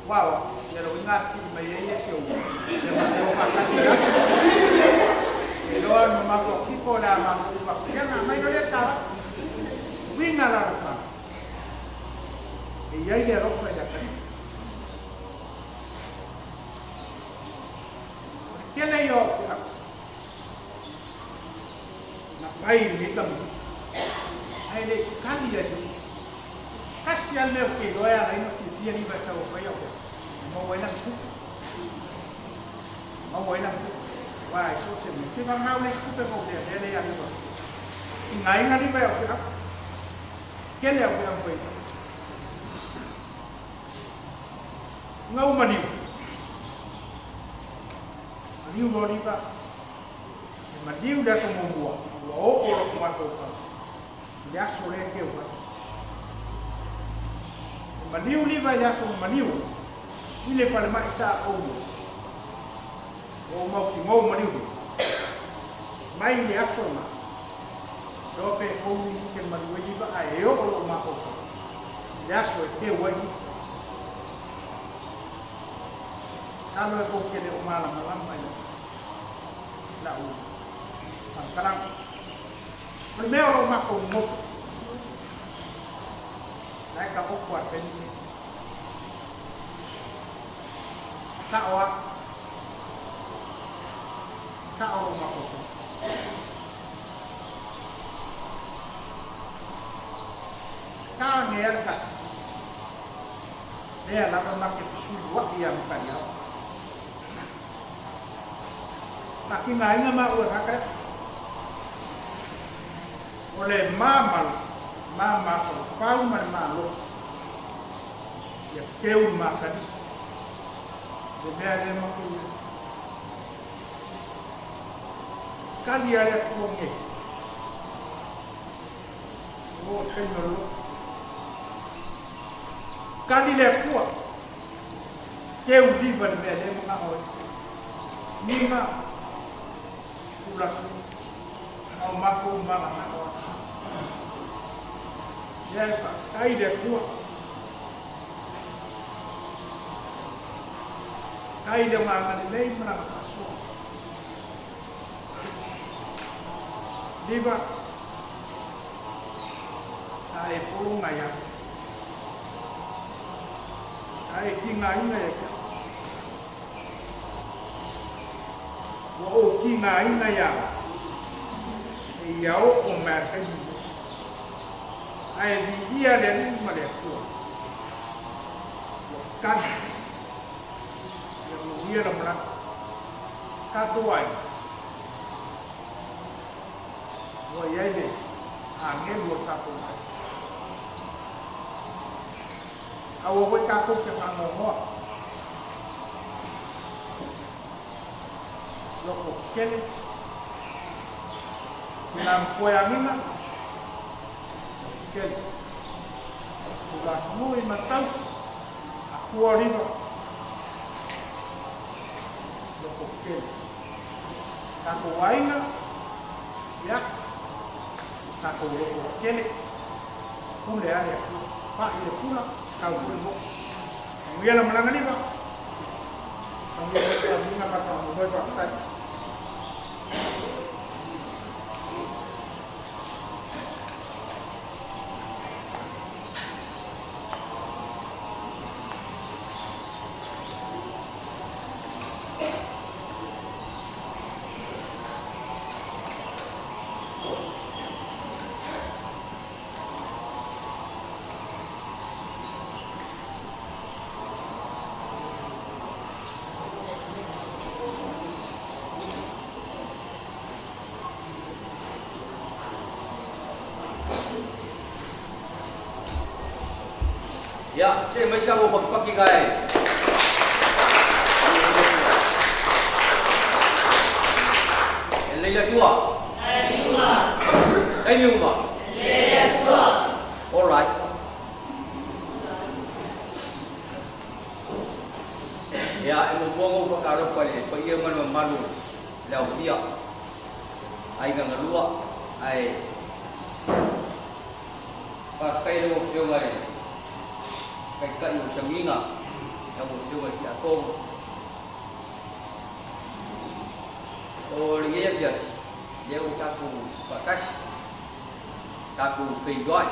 Wow, ia lo inga pi mai e ia si o. Ia ma te o whakasi a. E loa no ma ko kiko la ma ku pa. Ia nga mai lo le kava. Winga la ro fa. E iai le alofa i le Atalii. O le tele ia o au feau na fai i lenei tamaiti, ae le i kali ia i se tupe. Tasi lava le mea ou te iloa e ala ai ona fiafia Liva e sau e fai au feau, e maua ai lana tupe. E maua ai lana tupe. Aua e so o se mea, te vagau le isi tupe ma ou lealea lea ia Liva. Ingainga Liva i au feau. Tele au feau fai. Ngau maliu. Maliu loa liva. E maliu le aso muamua, ua oo lou mafaufau i le aso lea e keu ai. E maliu liva i le aso na maliu ai, i le falemai sa ou ai. Ua ou mautinoa ua maliu liva. Mai le aso na, loa pe kou minute maliu ai liva ae e oo lou mafaufau i le aso e keu ai liva. Masalo e kou te le o malamalama i lau faamatalaga. O le mea o lou matou nofo, la e taoto a le taimi lenei. Sao a, sao lou mafaufau. Ka ane a le tasi. Lea lava ma te fesuiuaʻi ia Mataiao. Takigaina ma ua haka o le mamalo, ma mafaufau ma le malosi ia keu le masani le mea lea matou i ai. Kali a le Atua nei. O taimi o le loto. Kali le Atua. Keu liva le mea lea e manao ai. Niga, tulasu, ma o makou mananao atu. Lea e faafetai le Atua. Faafetai le agaga lelei ma lana faasoa. Liva, sa e pologa ia te. Sa e tigaina ia te au. Ua ou tigaina ia oe, e ia oo mai a le taimi lenei. Ae viia le Alii ma le Atua, ua kali ia manuia lau malaga. Tatou aiga, ua i ai le agelu o le tatou aiga. Aua foi tatou te faanoanoa. Loko kele, ina ma koe agiga, loko kele. Tulafono i matausi, akua riva, loko kele. Tatou aiga, ia, tatou loko kele, pule a le Atua. Fa'i le pula, tau foi le mo'o. Manuia lau malaga liva. Manuia foi le tauliga ma le faamoemoe. Faafetai. Ia, se mai si a pakipaki ngai. Lelei le Atua. Taimi uma. Ola ai. Ia, e muamua ona ou faatalofa i le paia ma le mamalu o le aofia, aiga galua, ae faafetai i lau Afioga i le Taitai o Sagiga, lau Afioga i le Tiakono. O lenei afiafi, lea ua tatou faatasi, tatou feiloai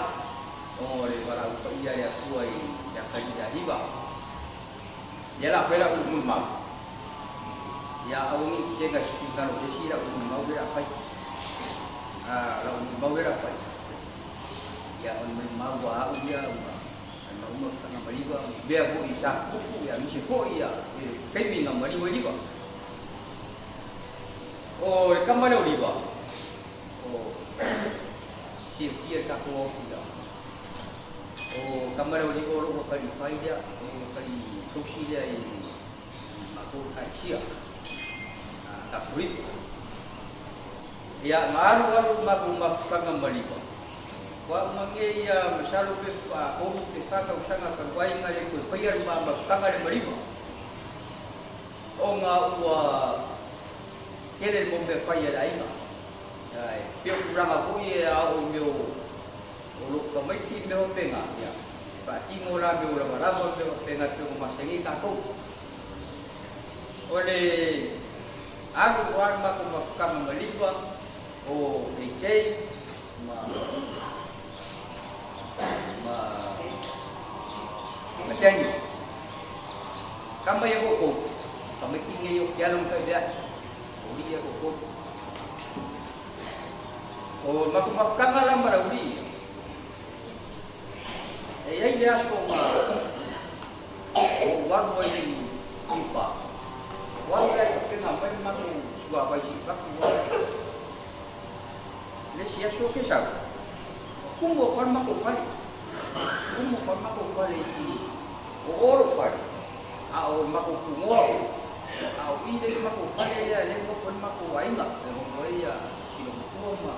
ona o le valaau paia a le Atua i le atalii Aliva. Ia la fai lau molimau, ia aua ne i tega i se finagalo o se isi lau molimau lea o le a fai. Lau molimau lea o le a fai, ia o le molimau a au ia ma mauma tagamaliva ma mea foi sa tutupu aemaise foi le taimi na maliu ai Liva. O le tama lea o Liva, o silafia e le tatou aofia, o tama lea o Liva o lou atalii fai lea, o lou atalii tausi lea i matou Ekalesia Katoliko. Ia, na alu alu le matou mafutaga ma Liva, ua uma nei ia masalo pe faatolu pe fa tausaga talu ai na le toe faia le ma mafutaga lea ma Liva, ona ua tele le mau mea fai a le aiga. Ae pei o tulaga foi e aao i mea o lou tamaiti mea faapena, ia, e faatino la mea o lavalava ma mea faapena e pei ona masani ai tatou. O le alu aua le matou mafutaga ma Liva, o AJ ma ma ma Daniel. Tama ia koukou, tamaiti nei o ke alo ma taiveaʻi, o alii ia koukou. O le matou mafutaga la ma le aualii ia, e i ai le aso na ou alu ai i uta, ou alu lea i tapena mai le matou suavai se i fatu ai. Le isi aso ke sau, kumu atu lava le matou fale, kumu atu lava le matou fale i o o lou fale, a o le matou punoa o, a o i le matou fale lea lea e nofo ai le matou aiga, e nofo ai Silomatua ma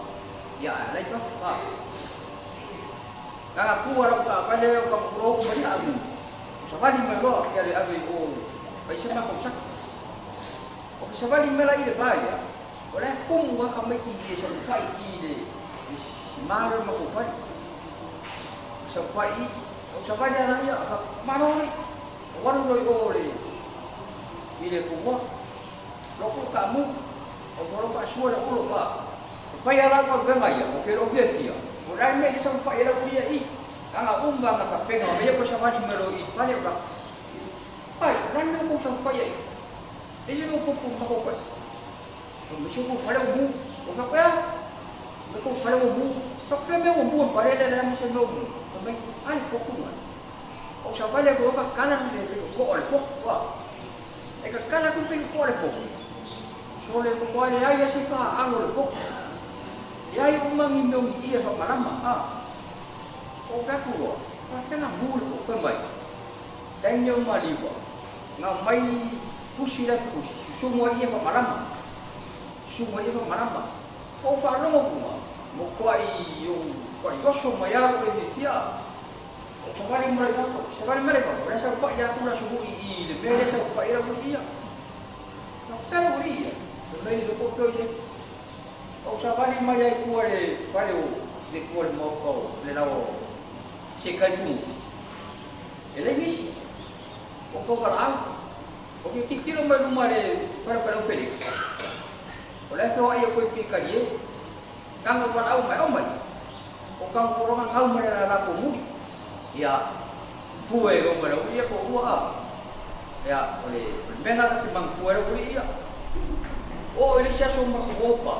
ia Alai fafo. A na tu a lau taavale o ka pulou mai amu, savali mai loa ke ale ave i o ai se matou saka. O ke savali mai la i le va ia, o la e kumu lava tamaiti e saufai i le si ma lea o le matou fale. Saufai i, o savali ala ia, ka malo nei. O alu loa i o le i le pumoa. Loku ka mu, o tolo faasua le olo pa. E fai a lau galuega ia, o ke lou fiafia, o le a le mea i le saufai e lau ulia i. Aga uma na tapena o mea ko savali mai loa i fale o lako. Ai, o le a le mea o kou saufai ai? E se mea o kou mafaufai. O me se kou fale o mu. O ka koe a? Me kou fale o mu. Ka koe mea o mu o fale le le ma se mea o mu. O mai, ai, ko kunga. O savali ko ka kala le ko o le ko. E ka kala ku pe ko le ko. So le ko ko le ai se fa alo le ko. E ai o mangi mea o ia fa malama a. O ka ku lo. Ka tena mu le ko fa mai. Daniel Maliwa. Nga mai pusi la pusi. Sumo ia fa malama. Sumo ia fa malama. O fa longo kuma. Mo ko ai o ko ai oso mai alo e fia. O savali mai ka ko. Savali mai ka ko. Le sa fa ia ku la sumu i le mea le sa fa ia ku ia. Na fea o ia. Le mea le ko ko ia. O savali mai ai ku le fale o le ku le mo ko le lao se kai tu. E le nisi. O ko wala. O ke titiro mai luma le fale fale o Felix. O le fea ia koe pi kari e. Kanga wala au mai au mai. O kanga koronga ngau mai la la ko muri. Ia pue o mai ia ko ua a. Ia o le mena la te mang pue o ia. O ele se aso ma ko opa.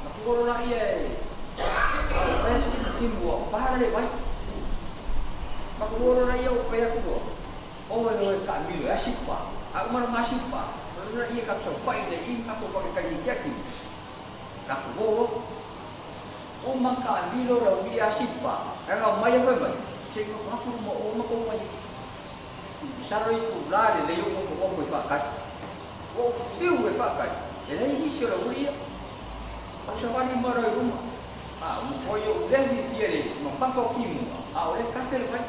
Na ku la ia e. O pesi ki mua para le vai. Ma ku la ia o pe ku. O e o ka mi le asipa. A uma ma asipa. O la ia ka so fai le i ka ko ka ki ki. Ka ku o ma ka mi lo la ui asipa. Ka mai e mai. Se ko ka ku mo o ma ko mai. Saro i ku la le le yo ko ko fa ka. O fiu e fa ka. E le inicio la ui. O savali mai loa i luma, a ua matua ia ou lea fiafia i le mamafa o timuga, a o lea kafe le vai.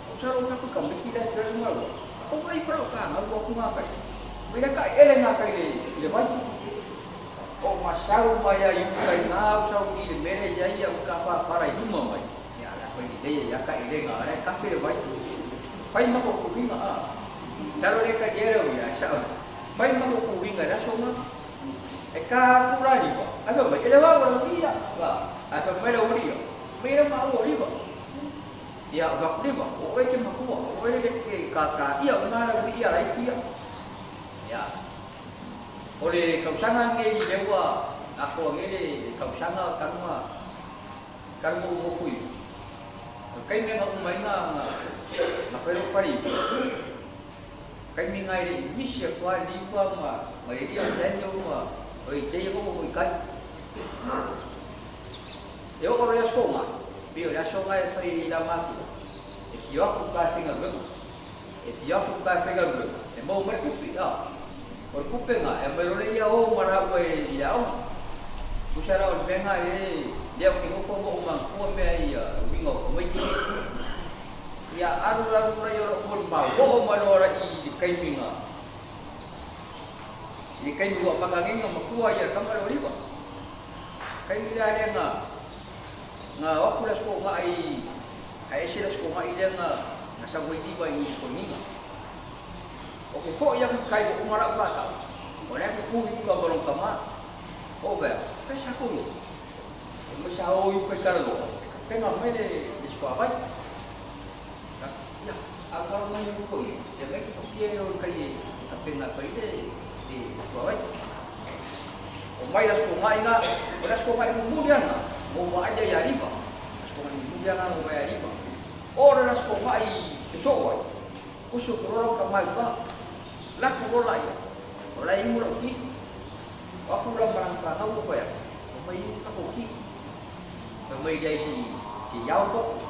O salo ka ku tamaiti la e tele ma lua. O vai pa o ka ngau aku ngā kai. Mai la ka ele ngā kai le le vai. O masau mai ai u kai ngā u sau i le mere ia ia u ka pa para i luma mai. Ia la koe le ia ka ele ngā le kafe le vai. Pai ma ko kuhinga a. Talo le ka jere o ia sa. Pai ma ko kuhinga la so ma. E ka ku la riba. A fa mai ele wa wa ia. Wa. A fa mai la uria. Mai la ma o riba. Ia, o taku rima, o oe te makua, o oe le ke kākā ia, o nā rau ia laiti ia. Ia, o le kausaga nei i leua akoa nei le kausaga kalunga, kalunga u moku i. O le kaimi nga uma ai nga, nga, nga whai whare i. Kaimi nga i le i misi a kua liwa ma, ma le ria o Daniel ma, o i teia koko ko i kai. E oo le aso nga, pei o le aso nga e fai i la matua, e fia aku ka faigaluega, e fia aku ka faigaluega, e maua mai le tupe, a. O le tupe nga, e aumai loa lea ia o ma laua i le aoga. Tusa la o le mea nga e lea ou te nofo ma ou manatua mea ia uiga o tamaiti nei. Ia alu alu la ia o lou molimau, oo mai loa la i le taimi nga, i le taimi ua amata nei ona matua ia le tama lea o Liva. Taimi la lea na na o atu le aso toonai ae ese le aso toonai lea na na sau ai Liva i Toniga. O ke foʻi aku i kai ua uma la'u faatau, o lea ke ku i uka ma lona tama. O wea, kai sa kou ia? E mai sa o i uka i Talaloa, e kapena mai le le suavai. Ka ia, a ua mai i uka ia, ia mai ke papia e o i kai e kapena atu ai le le suavai. O mai le aso toonai na, o le aso toonai mulimuli ana, mo vaai lea ia Liva. Aso toonai mulimuli ana mo vaai ia Liva. O le aso toonai sosoo ai, uso ku loa lau tama i uka, laku loa laia, o la e imu lau ki. O aku la ma lana fanau ua fai atu, o mai imu kakou ki. Fai mai lea i se iao popo,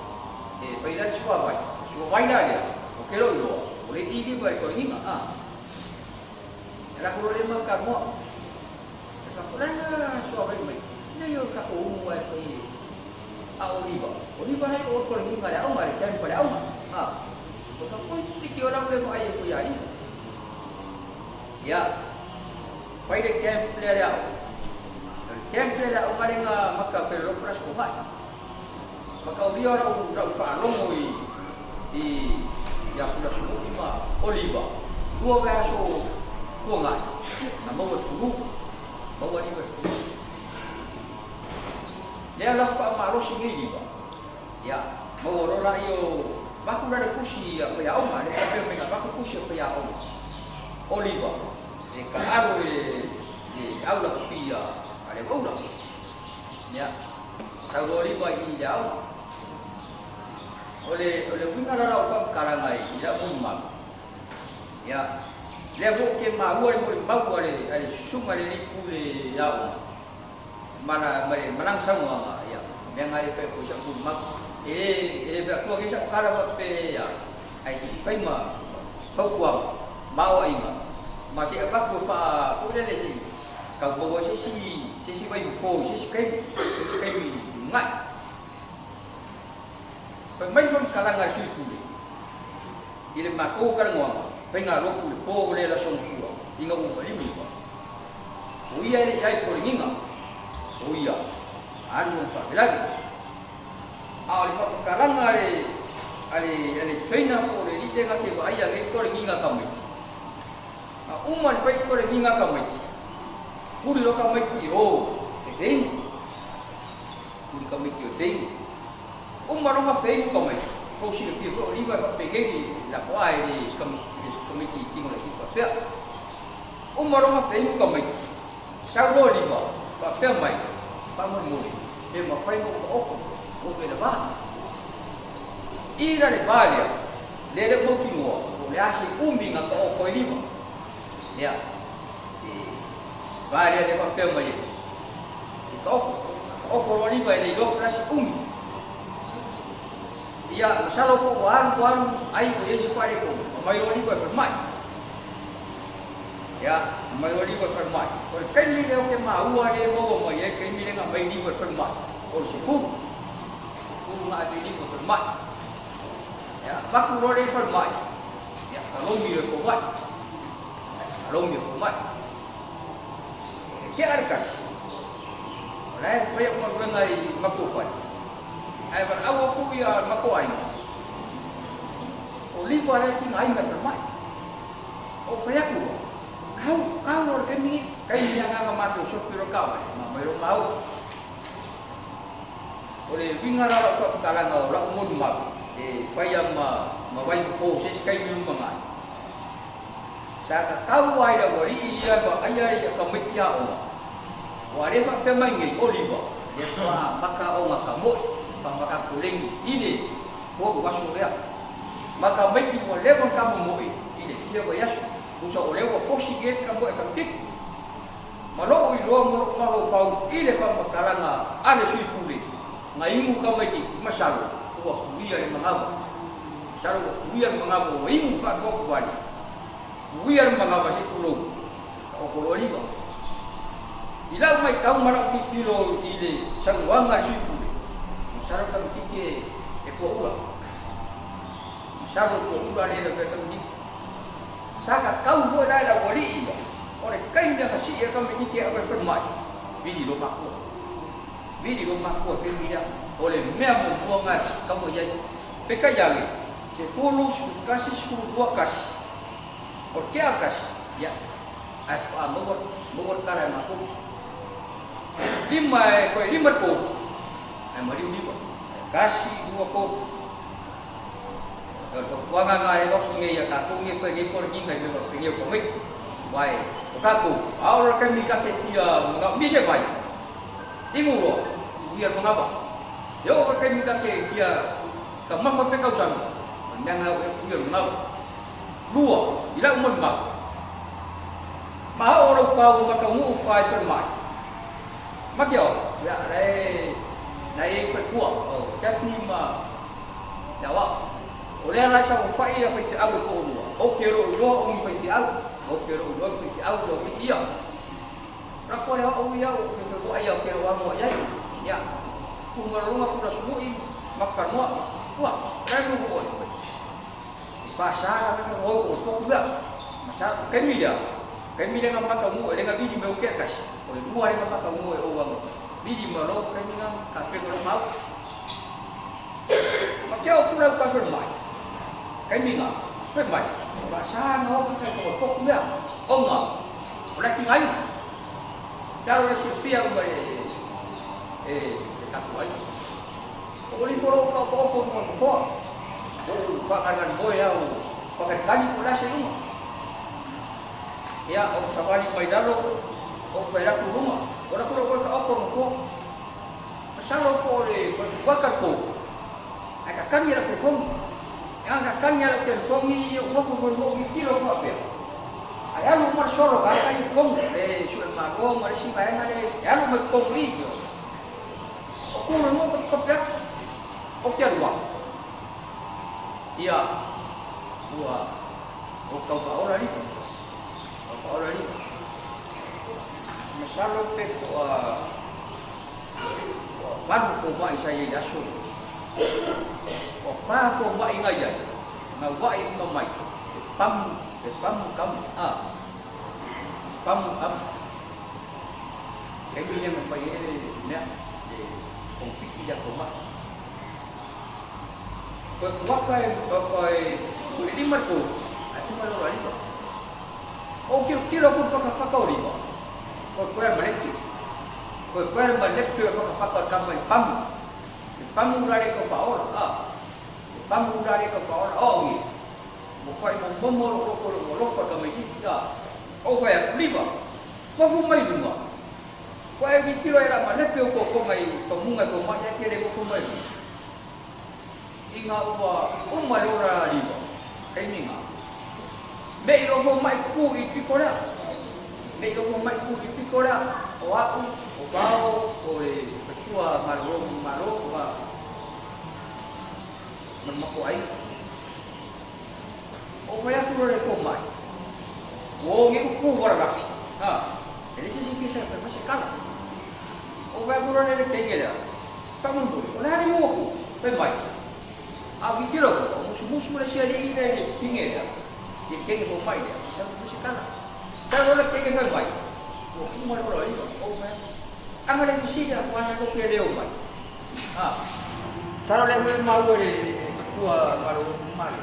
e fai la le suavai, o suavai la lea, o ke lou iloa, o le i Liva e toligiga, a. E lako loa lea mau kanoa. E ka o le a suavai mai, nei o le tatou umu ae fai e a o Liva. O Liva nei o toligiga le aoga, le camp a le aoga, a. O ka koi tiki o lau le vaai e koe ia Liva. Ia, fai le camp lea le aoga. O le camp lea le aoga le nga maka pe lo pras ko mai. Maka o lia lau lau faalogo i i ia kula sumu'i ma Oliva. Lua vaiaso tuanai, na maua le fulu, maua Liva i le fulu. Lea la faamalosi nei Liva. Ia, maua loa laia o vaku la le pusi a faiaoga, le faapea mai na vaku pusi a faiaoga. Oliva, e kaʻalo i le au lakapi a le Vaula. Ia, sau loa Oliva i le aoga. O le, o le uiga la lau faamatalaga i lau molimau. Ia, lea foi ou te maua le molimau a le, a le susuga i le alii pule aoga, ma la, ma le malaga saunoaga, ia, mea na le fai atu ai sau molimau. E le, e le fai atua nei sau tala faapea, ae se i fai ma fautuaga ma aoaiga, ma se i avatu e faa, foi lele se i tau maua ai se isi, se isi vaifofo i se isi taimi, se isi taimi lumanai. Fai mai faamatalaga a le sui pule i le matou talanoaga, faiga lotu i le po lea le aso Gafua ina ua maliu iva. O ia e le i ai toligiga, o ia alu lona faalavelave. A o le faamatalaga a le a le a le trainer po o le alii lea na te vaaia nei toligiga tamaiti, na uma le fai toligiga tamaiti, tuli loa tamaiti i o e feinu. Tuli tamaiti o e feinu. Uma loa ma feinu tamaiti, tou silafia foi o Liva e faapenei le lapoa e le isi tamaiti i tino laitiiti faapea. Uma loa ma feinu tamaiti, sau loa Liva faapea mai, Faamolemole, pe mafai ona ou taoto mo ke le va. I la le va lea, lea le ou mautinoa, po o le a se umi na taoto ai Liva. Ia, e va lea lea faapea mai ai, e taoto, taoto loa Liva e le iloa po o le a se umi. Ia, masalo po ua alu alu ai ua i ai se faaletonu, aumai loa Liva e falemai. Ia, aumai loa liva i le falemai. O le taimi lea ou te maua lea e maua mai ai le taimi lea na aumai liva i le falemai, o le 10. 10 na ave liva i le falemai. Ia, avatu loa lea i le falemai, ia, talogi loa e fomai. Talogi e fomai. E tea le tasi, o la e fai au galuega i matua fale, ae valaau atu ia matou aiga, o liva la e tigaina i le falemai. Ou fai atu loa, Kau, kau loa le taimi nei, taimi agaga matou sofi loa taavale, ma aumai loa maua. O le uiga la o lau faamatalaga o lau molimau e fai a ma ma vaifofo se isi taimi lumanai, sa tatau lava i le aualii ia e vaaia ia tamaiti aoga, ua le faapea mai nei, o liva, lea faatoa amata ona tamoe, faamata koleni i le 3 aso lea. Ma tamaiti ua leva ona tamomoe i le fia vaiaso, tusa o lea ua fosi i ai le tamoe a tamaitiiti. Ma lou iloa ma lou mafaufau i le faamatalaga a le sui pule, na inu tamaitiiti, masalo ua puia le manava. Masalo ua puia le manava ua inu faatoatuvale, puia le manava se i tulou, taoto loa liva. I lau matau ma lau tilotilo i le saunoaga a le sui pule, masalo tamaitiiti e toaula. Masalo e toaula le lavea tamaitiiti. Sa tatau foi la e le aualii ia, o le taimi na sii ai tamaitiiti e ave i le falemai, vili loa matua. Vili loa matua i le taimi lea. O le mea muamua lena e tatau ona i ai. Peitai ane, 10, 11, 12, tasi. O le tea tasi, ia, ae faatoa maua, maua le tala e matou. Lima e toe lima le tolu, ae maliu lima. Tasi, lua, tolu. O le fautuaga lena e avatu nei ia tatou nei e fai nei toleniga i mea faapenia o tamaiti. Aua o tatou, a oo loa le taimi ta te fia manaomia se vai, inu loa, uia le manava. E oo foi le taimi ta te fia taumafa pe tausaga, o le mea lena e oo i ai uia le manava. Lua, i lau molimau, ma oo lau pau ma taunuu pa i falemai, ma ke ola, ia, la e, la e i ai faletua, o Daphne ma le aoao. O lea la e saofafai ia faifeau e toalua, ou te lou iloa o ni faifeau, ou te lou iloa ni faifeau ua alii ia. Lako le aoao ia ou te feiloai ia te loa noa i ai. Ia, ku ma lona kula sulu'i ma ka noa, ua, la e noho oe. I faasa la ka noho o toku lea. Ma sa, taimi lea, taimi lea na mataunuu e le na vili mai o ke tasi, o le lua lea na mataunuu e ou anga vili ma lo taimi na ka pega lo mau. Ma te o kula uka fai mai. Taimi na, fai mai, faasa na o ka kai o toku lea. Ona, o la tinga ina. Talo le silafia uma e e tatou ai. O li folo ka o ko mo mo foa. O whakarangan moe au whakatikani ko la se uma. Ia o sawali mai lalo o whai raku runga. O raku ro koe ka oko mo foa. Masalo ko le waka ko. Ai ka kangi ra telefoni. E ka kangi ra telefoni o wako mo mo ki kilo ko apea. Ai alu mo solo ka ka i kongo le sue malo ma le si vaenga le e alu mai kongo i yo. O kulu mo ko pea o te alua. Ia ua o kau whaora lima. Kau whaora lima. Masalo pe ko a ua valu ko mai sa ia i aso. Ua pā ko mai ngai ai. Ngā wai uma mai. E pamu, e pamu kamu. A. Pamu kamu. Kei mea nga whai e mea e kongwhiti ia ko mai. Koe waka e koe e lima ko ai kuma lora lima. O kilo kilo ku whakawhaka o lima. Koe koe ma leki. Koe koe ma leki o whakawhaka ka mai pamu. E pamu rare ko whaora. A. E pamu rare ko whaora. O ngi. Mo koe mo momo ro ro ro ro ka mai titi a. O koe a lima. Kofu mai lunga. Koe ki tiro e la ma lepe o ko konga i ka munga ko mai e kere ko mai lunga. I ngā ua uma le ora liva, kei minga. Me i roho mai ku i piko rea. Me i roho mai ku i piko rea. O aku, o vao, o le patua maroro maro, ma ma mako ai. O whai aku rore ko mai. Ua o nei upu ua lalafi. Ha, e leai se isi fia fai mai se tala. O vae mo le le tenge lea. Faamolemole, o le a le igoa ku? Fai mai. A o tilotilo atu, o musumusu le isi alii lea i le pine lea, i le tenge fomai lea, sa fai mai se tala. Tala loa le tenge fai mai, ua kuma le ola iva, o vae. Aga le fesili a kuana ko ke leo mai. Ha, tala le mea maua le matua malo male.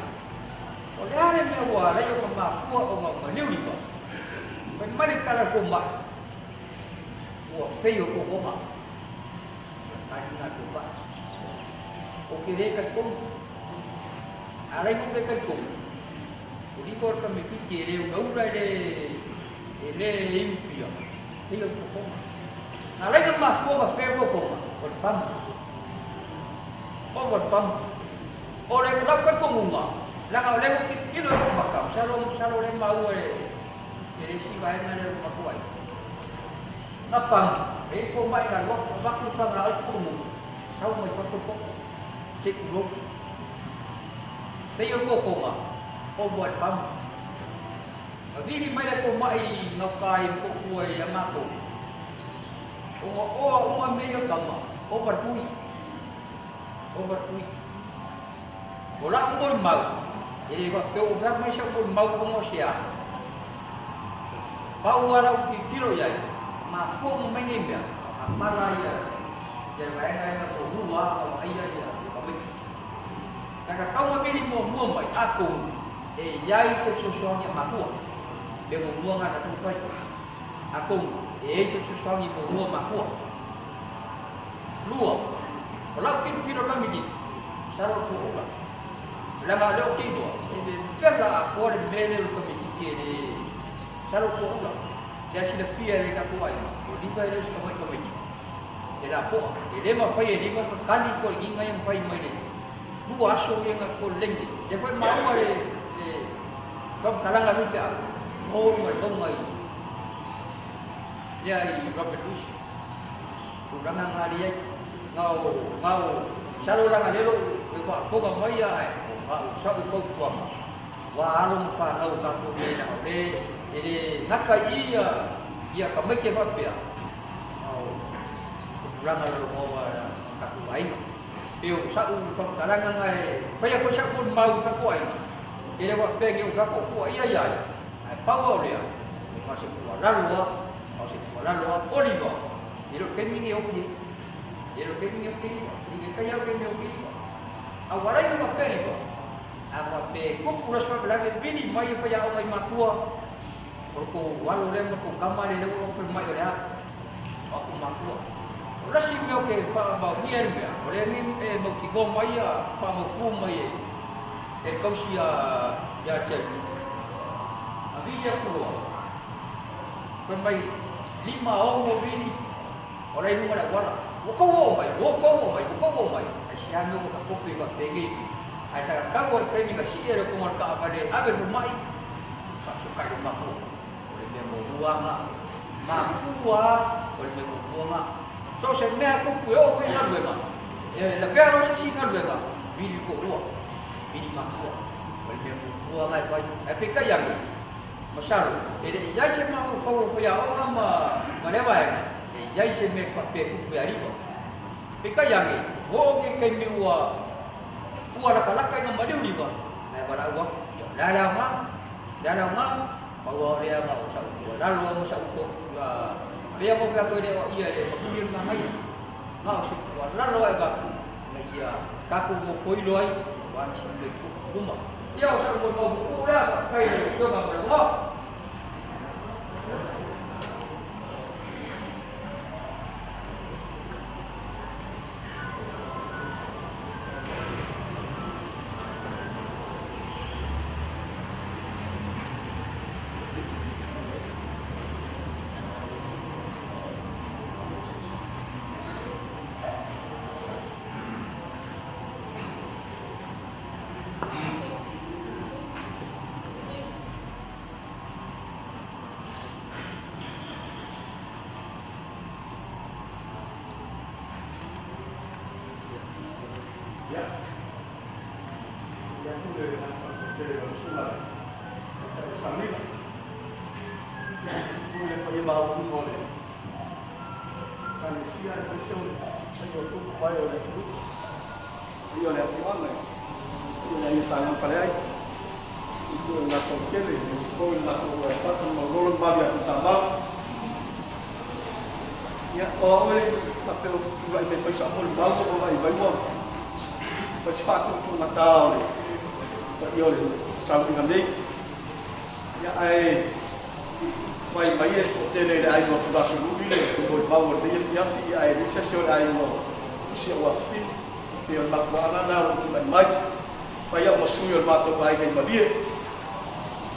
O le a le mea ua ala ai ona mafua ona maliu lima? Fai mai le tala a le fomai, Ua feio kokoga. Ua tali nā fomai. Ou te le talitonu. A alai ou le talitonu, o lima o le tamaitiiti e le ulaula e le e le iupia, feio kokoga. Na alai ona mafua ona feo kokoga, o le pamu. Ova le pamu. O le lau talitonuga, leaga o lea ua tilotilo i ou maka, masalo masalo o lea e maua e e le isi vaega lea o le matou aiga. Na pamu, e i ai fomai na alu atu, avatu le fagalaau pulumumu, sau mai fafo le popo, se i tulou. Pei o le totoga, ova le pamu. Na vili mai le fomai i gauta i Motootua ia matou, ona oa uma mea ia o tama, ova le tui. Ova le tui. O lau molimau, e le faapea ua fai mai sau molimau ona o se a. Pau lava lau tilotilo i ai, mafua uma mai nei mea, a pala ia le vaega lea na muamua lava ona vaaia ia tamaiti. Na tatau ona vili muamua mai, atonu e i ai se fesoasoani a matua, mea muamua lena na tatau ona fai. Atonu e i ai se fesoasoani muamua a matua. Lua, o lau tilotilo tamaitiiti, masalo o le tuaula. Leaga o lea ou te iloa, e vevela atoa le mea lea o le tamaitiiti e le, masalo o le tuaula. Lea silafia e le tatou aiga, o lima e le o se tamai tamaitiiti. E lapoa, e le mafai e lima ona tali toeaiina ia na fai mai le lua aso ia na kolelegi ai. Lea foi e maua le faamatalaga a le faifeau, o le mauga i lea i Robert Louis. Tulaga na ali ai. Ngao, ngao, masalo leaga lea lou e faafofoga mai ae o ngao sa'u fautuaga ua alo ma fanau o tatou nei leaga o le e le gata i i ia ia tamaiti e faapea ngao o tulaga lalovaoa o tatou aiga. Pei o sa'u faamatalaga na e fai atu ai sa'u molimau i tatou aiga e le faapea nei o tatou tuuaia ia ai ae pau a o lea e na o se tuualalo a na o se tuualalo a Oliver E le o le taimi lenei e ofi ai. E le o le taimi lenei e ofi ai iva. I le tai au taimi e ofi ai iva. A ua alai ona faapea iva, a faapea e tupu le aso faalavelave, vili mai e faiaoga i matua, o le tou alo lea ma le tou tama lea ua ofi mai o le a? O aku matua. O le isi mea ou te faamaonia le mea, o lea nei e mautinoa mai a faamautu mai e le tausi ia Jeremy. A vili atu loa, fai mai, lima ono vili o la i luga o le auala. Ua tou oo mai, ua tou oo mai, ua tou oo mai. Ai se a mea ua ta kope faapenei. Ae sa tatau lava i le taimi na sii ai le toga o le taavale e ave le fomai, sa fesootai loa matou. O le mea muamua lava lena. Mafua o le mea muamua lena. So o se mea tupu e oo foi i galuega, e lavea loa se isi galuega, vili le toalua, vili matua. O le mea muamua lena e fai. Ae peitai ane, Masalo, e le i ai se mafaufau o faiaoga ma lea vaega, e i ai se mea e faapea e tupu ia Iva. Peitai ane, ua oo nei taimi ua ua latalata ina maliu Iva, ae valaau atu, ia o le a le aoga, o le a le aoga, pau lava o lea na o sa'u tuualalo lava ma sa'u pei lava ona fai atu e le o ia e le matuli le manaia, na o se tuualalo lava e avatu ina ia tatou nofoilo ai aua nisi mea i luma. Ia o sa'u molimau puupuu lea, faafetai i lau Afioga mo le avanoa. Ia, momoli atu le agaga faafetai tele i lau Susuga i le Taitai o Samina. Paia maualuga o le Ekalesia aemaise o le paia o tupu mae o le atunuu, paia o le afioaga, paia o le aiga Sa Gagafaleai, i tua i le latou tele, aemaise foi le latou Aleipata ma Maulolo ma Malu ia Tuisamau. Ia, o au e faapea ua tulai mai e fai sau molimau ua vaai mai ua fai si faatuutuugata o le paia o le sauniga nei. Ia, ae Mai mai e toatele i le aiga o Tulasululi le molimau o lenei afiafi, ae leai se isi o le aiga o si ou afafine. E pei o le mafuaaga lena o lou tulai mai. Fai au ma sui o le matou aiga i Malie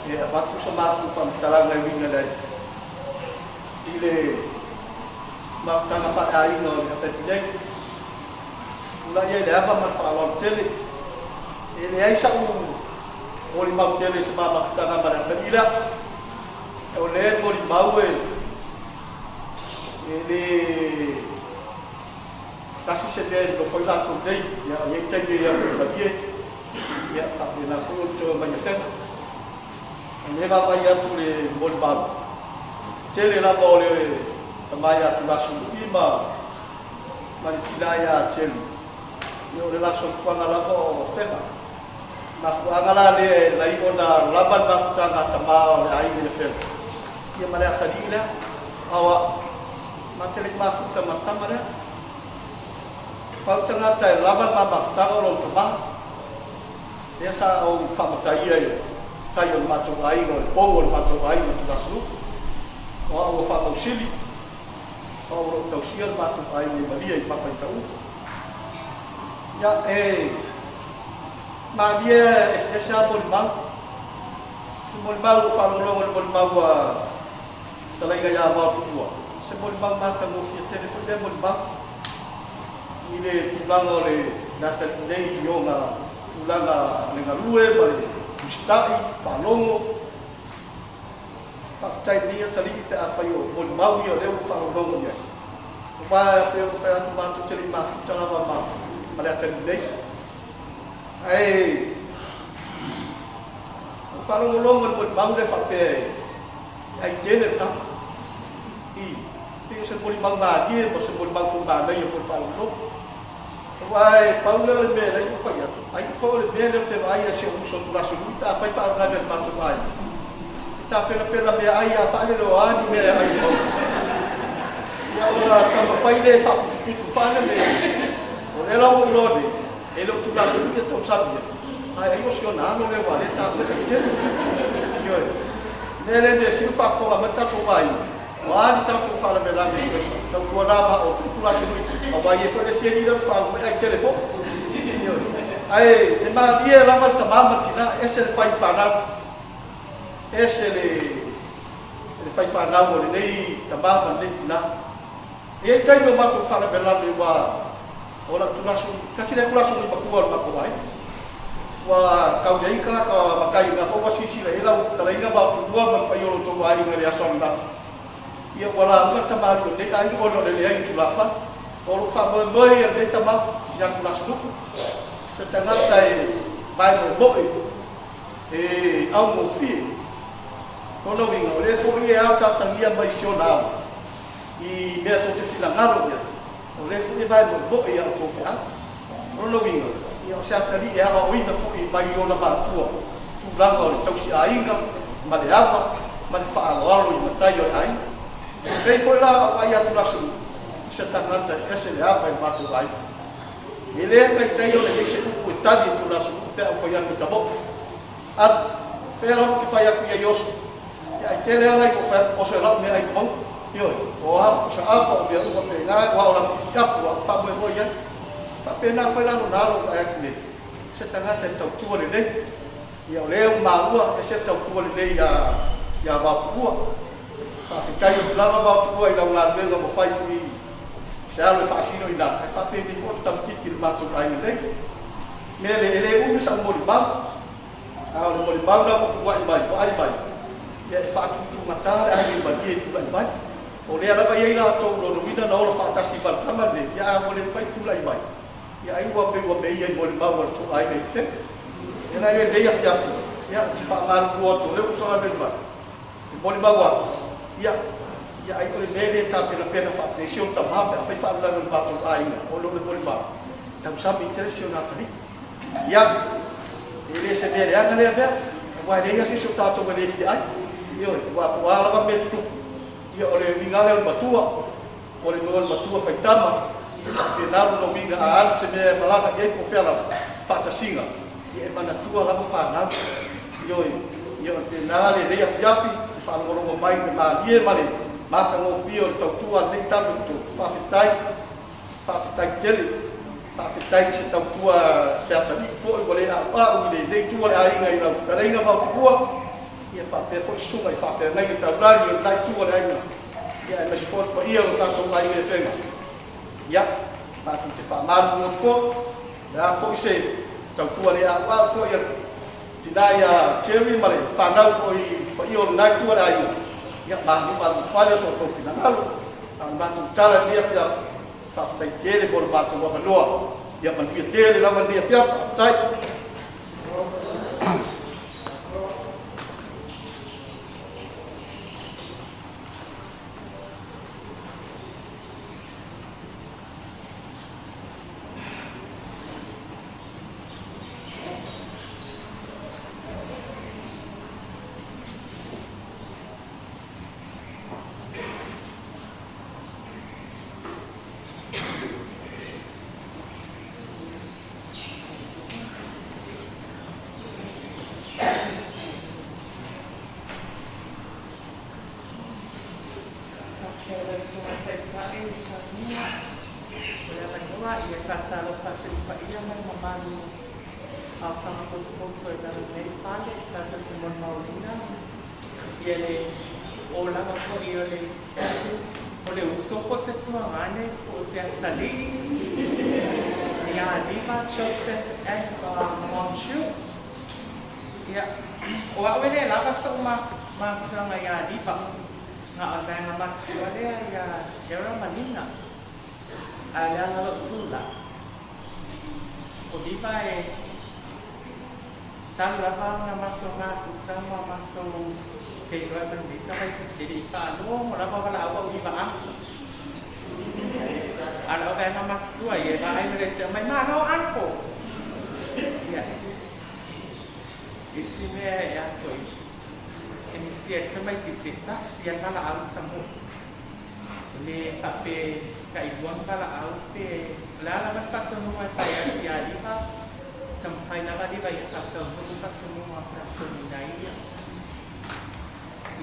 e avatu sa matou faamatalaga e uiga i le mafutaga faale-aiga o le taimi nei. Tulai ai le ava ma le faaaloalo tele. E leai sa'u molimau tele i se ma mafutaga ma le atalii lea. O lea e molimau e le tasi se mea e nofo ai latou nei. Ia, e i ai taimi e alu ai malie, ia, faapena foi o le toe omai i Afega. O lea e vaavaai atu i le molimau, tele lava o le tama ia Tulasului ma le tina ia Jerry, ia o le la soifuaga lava o Afega. Mafuaaga la lea e lai ona lava le mafutaga a tama o le aiga i Afega, ia ma le atalii lea. A o a'u, ma te le i mafuta ma le tama lea. Pau tagata e lava le ma mafutaga o lou tama. Lea sa ou faamataia i tai o le matou aiga, o le pou o le matou aiga o Tulasulu. O a'u ua faamausili, o a'u o lo o tausia le matou aiga i Malia i Papaitaua. Ia, e malie eseese lava molimau. Se molimau ua faalogologo i le molimau a Fetalaiga ia Vaotuua, se molimau matagofie tele foi lea molimau i le tulaga o le atalii nei i ona tulaga le galue ma le usitai, faalogo. Faafetai i lenei atalii pe afai o molimau ia o lea ua faalogologo i ai. Aua pei ona fai atu matou te le i mafuta lava ma le atalii nei. Ae ua faalogologo i le molimau lea faapea e ai tele le tama. I, pei o se molimau malie ma se molimau foi manaia foi le faalogologo. Aua e pau lea o le mea e le i fai atu, ai foi o le mea lea ou te vaai ai si ou uso Tulasului pe afai faalavelave a le matou aiga. E tapenapena meaai a faalele o a ni mea e ai i mauga. Ia ona taumafai lea e faaputuputu faalele. O lea la ua ou iloa nei, e le o Tulasului e tausamia, ae ai o si ona alo lea ua le tapena i tele. Ioe. Mea lea mea sili faafofoga mai le tatou aiga, o a ni tatou faalavelave i tautuana ma o Tulasului, aua e i ai foi le isi alii lea ou te faalogo mai ai tele foi. Ioe. Ae e malie lava le tama ma le tina, ese le fai fanau. Ese le le fai fanau o lenei tama ma lenei tina. E i ai taimi o matou faalavelave ua o lau tulaso, tasi lea tulaso nui matua o le matou aiga. Ua tau i ai tagata matai o mea foi ua silasila i ai lau fetalaiga ma Otulua ma le paia o lo outou aiga i le aso ananafi. Ia ua lauga le tamalii o lenei aiga ona o le leai o tulafale. O lou faamoemoe ia lenei tama ia Tulasuluku, se tagata e vaemoemoe, e augofie. Lona uiga, o lea foi e ataatagia mai si ona alo i mea tou te finagalo i ai, o lea foi e vaemoemoe ia outou feau. Lona uiga, ia o se atalii e aoaoina foi mai ona matua tulaga o le tausiaiga ma le ava ma le faaaloalo i matai o le aiga. E pei foi la au vaai atu Lasulu i se tagata e ese le ava i le matou aiga. E le taitai ona i ai se upu e tali e Tulasulu pe a ou fai atu e tamoe. Alu, fea lava ou te fai atu i ai oso. Ia ai tele ala i ou fai atu oso e lau mea ai i mauga. Ioe, o a, o sa apa, o mea uma pēlā, aua o lau apu a faamoemoe i ai. Faapena foi la lona alo ua vaai atu nei, se tagata e tautua lelei. Ia o lea ua maua e se tautua lelei ia ia Vaotuua. Faafetai atu lava Vaotuua i lau galuega ua fai foi i se alo e faasino i ina, ae faapeni foi le tamaitiiti i le matou aiga nei. Mea le e le umi sa'u molimau, a o le molimau la ua tuua'i mai, ua ai mai, ia e faatutugata le aiga i Malie e tula'i mai. O lea lava e i ai latou lonoina na ola faatasi ma le tama lenei, ia a ua le mafai tula'i mai, ia ai ua pei ua meia i molimau a le tou aiga i fea. Ia la e lenei afiafi, ia ou te faamalulu atu o lea ua ou salafai mai, e molimau atu, ia. Ia ai o le mea lea e tapenapena faapea i si ona tama pe afai faalavelave o le matou aiga ona o le molimau, e tausami tele si ona atalii. Ia, e le se mea leaga lea mea, aua e leai lava se isi o tatou e le fia ai. Ioe, aua po o a lava mea e tutupu, ia o le uiga lava lea o le matua, o le mea o le matua faitama, ia faapena lona uiga a alu se mea e malaga i ai po o fea lava, faatasiga, ia e manatua lava fanau. Ioe, ia o lena lenei afiafi, le faalogologo mai i le malie ma le matagofie o le tautua a lenei tama i tou. Faafetai, faafetai tele, faafetai i se tautua se atalii foi ua le a'ua'u i lenei itu o le aiga i lau fetalaiga Vaotuua, ia faapea foi susuga i faafeagaiga taulagi o lena itu o le aiga, ia aemaise foi le paia o lo tatou aiga i Afega. Ia, matou te faamalulu atu foi, o le a foi se tautua le a'ua'u foi a tina ia Jerry ma le fanau foi i le paia o lena itu o le aiga, ia malu malu fale o so outou finagalo. A o le matou tala i lenei afiafi, faafetai tele mo le matou avanoa. Ia manuia tele lava lenei afiafi. Faafetai. Faafetai i lau Susuga i le Taitai o Samoa mo le avanoa. Ia e faatalofa atu i le paia ma le mamalu o aofaga potopoto i lalo nei fale tatou te molimauina ia le olaga foi o le o le uso po o se tuagane po o se atalii ia Liva Joseph F. Monchu. Ia, o au e le lava so'u mafutaga iā Liva, na o le vaega matua lea iā Era ma Nina. Ae o le ala lo'u tulaga, o Liva e talu lava ona matou mafuta ma matou feiloai ma lenei tamaitiiti, e le i faalogo lava o valaau au Liva a. A o lau vaega matua ia e vaai ma le aumai, Malo uncle! Ia. Isi mea e atoa i e misi ai le tamaitiiti e tasi a le valaau tamoe. E le faapea tailua ni valaau pe o le a lava le faatonuga e fai atu ia Liva, taumafai lava Liva ia faataunuu faatonuga o faatonuina ai ia.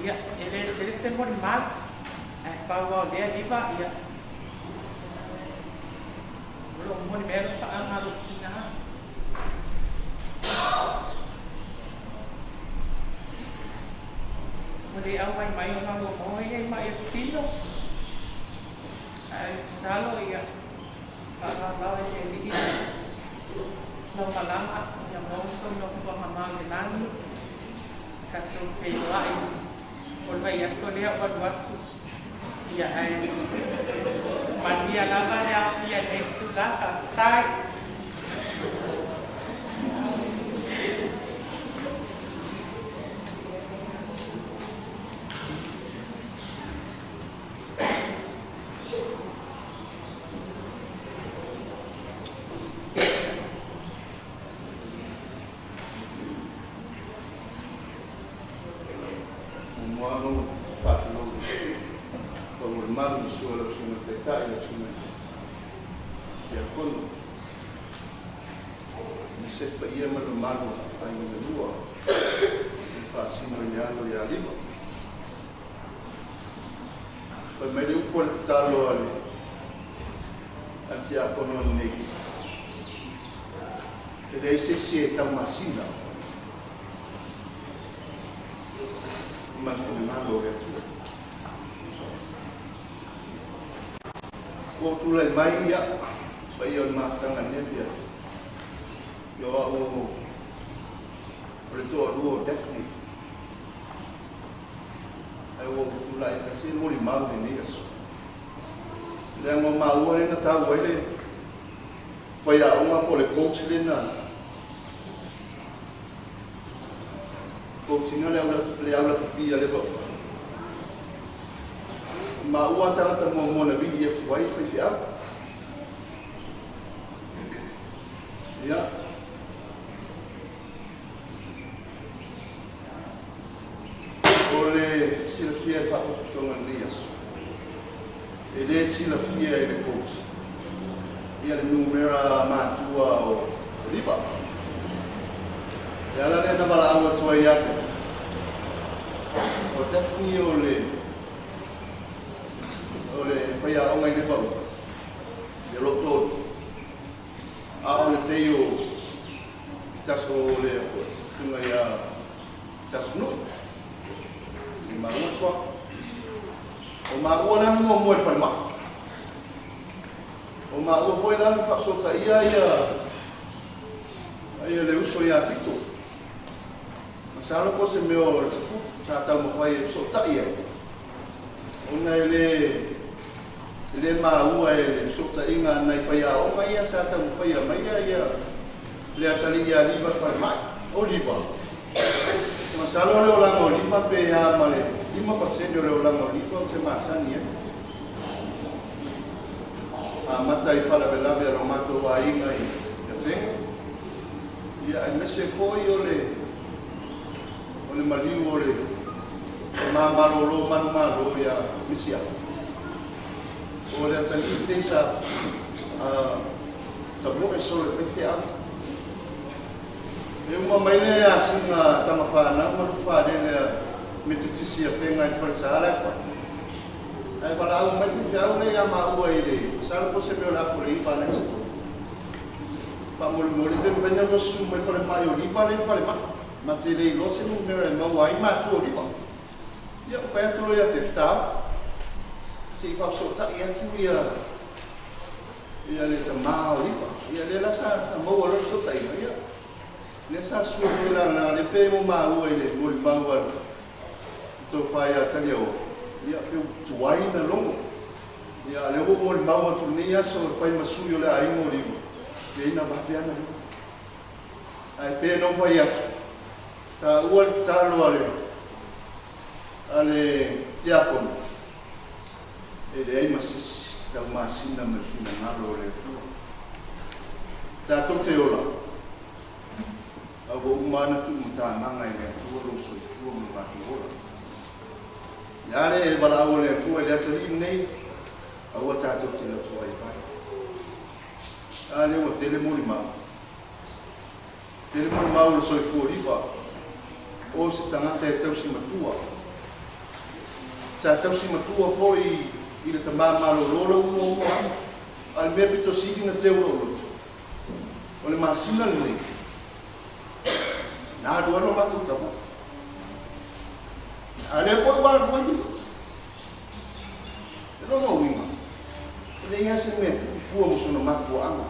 Ia, e le tele se molimau, ae pau lava o lea Liva, ia, o loo momoli mai alofaaga a lou tina. Ua le auai mai ona o lou moe ia i maʻi o le tino. Ae masalo ia faalaolao e le Alii lau malaga ia maua sou nofoaga mau i le lagi. Tatou feiloai o le vaiaso lea ua alu atu. Ia ae manuia lava le aofia i lenei itula. Faafetai. Muamua lava ona ou faatulou i le pau o le malu i le susu o lau Susuga i le Taitai, lau Susuga i le Tiakono, aemaise le paia ma le mamalu o aiga e lua i le faasino i le alo ia Lima. Fai mai le upu a le tatalo a le Tiakono nei, e leai se isi e taumasina ma le finagalo o le Atua. Ua ou tulai mai ia paia o le mafutaga i lenei afiafi. Ia o au o le toalua o Daphne. Ae ua ou tulai e fai se molimau i lenei aso. Leaga o maua lea na taua ai le faiaoga po o le coach lea na coach ina le aulapipia le vao. maua tagata muamua na vili atu ai faifeau. Ia. O le silafia e faapotopotoga i lenei aso, e le silafia e le coach ia le numera matua o Liva. Le ala lea na valaau atu ai ia Daphne. O Daphne o le o le faiaoga i Levaula, ia lo tolu. A o le teio taso o le tunga ia Tasunui. I maua suafa. O maua la muamua i le falemai. O maua foi la na faasotaia ia ia le uso ia Tito. Masalo po se mea o le sefulu sa taumafai e fesootai ai. Ona e le e le maua e le fesootaiga a nai faiaoga ia sa taumafai e aumaia ia le atalii ia Liva i le falemai. O Liva, masalo o le olaga o Liva pe a ma le 5% o le olaga o Liva ou te masani ai. Amata i faalavelave a lo matou aiga i Afega, ia aemaise foi o le o le maliu o le tama malolo manumalo ia Misiafa. O le atalii lenei sa tamoe solo i faifeau. E uma mai le asiga a tama fanau ma lufaalele a Metotisi i Afega i le falesa la e fai. Ae valaau mai le faifeau lea ia maua i le masalo po o se mea o le afu o le 9 a nai sefulu. Faamolemole pe mafai ona lua susu mai le falemai o Liva lea e i le falemai. Ma te le iloa se numera e maua ai matua o Liva. Ia, ua fai atu loa ia Tefitao, se i faafesootai atu ia ia le tama o Liva. Ia lea la sa maua loa le fesootaiga, ia lea sa sua foi la na le pe mo maua i le molimau a le tofa ia Taliaoa, ia pe ua tuai na logo. Ia a lea ua ou molimau atu i lenei aso e fai ma sui o le aiga o Liva, ia ina vave ana Liva. Ae pe na ou fai atu, taua le tatalo a le a le tiakono, e leai ma se isi taumasina ma le finagalo o le Atua. Tatou te ola, a ua uma lava na tuumatamaga e le Atua lou soifua ma lo matou ola. Ia le valaau a le Atua i le atalii lenei, aua tatou te loto vaivai. A lea ua tele molimau. Tele molimau o le soifua liva o se tagata e tausi matua. Sa tausi matua foi i le tama malolo lau muamua atu, a o le mea pito sili na teu lou loto, o le masina lenei, na alu ai lo matou tama. A lea foi ua alu ai ia. O lona uiga, e leai lava se mea e tupu fua ma sona mafuaaga.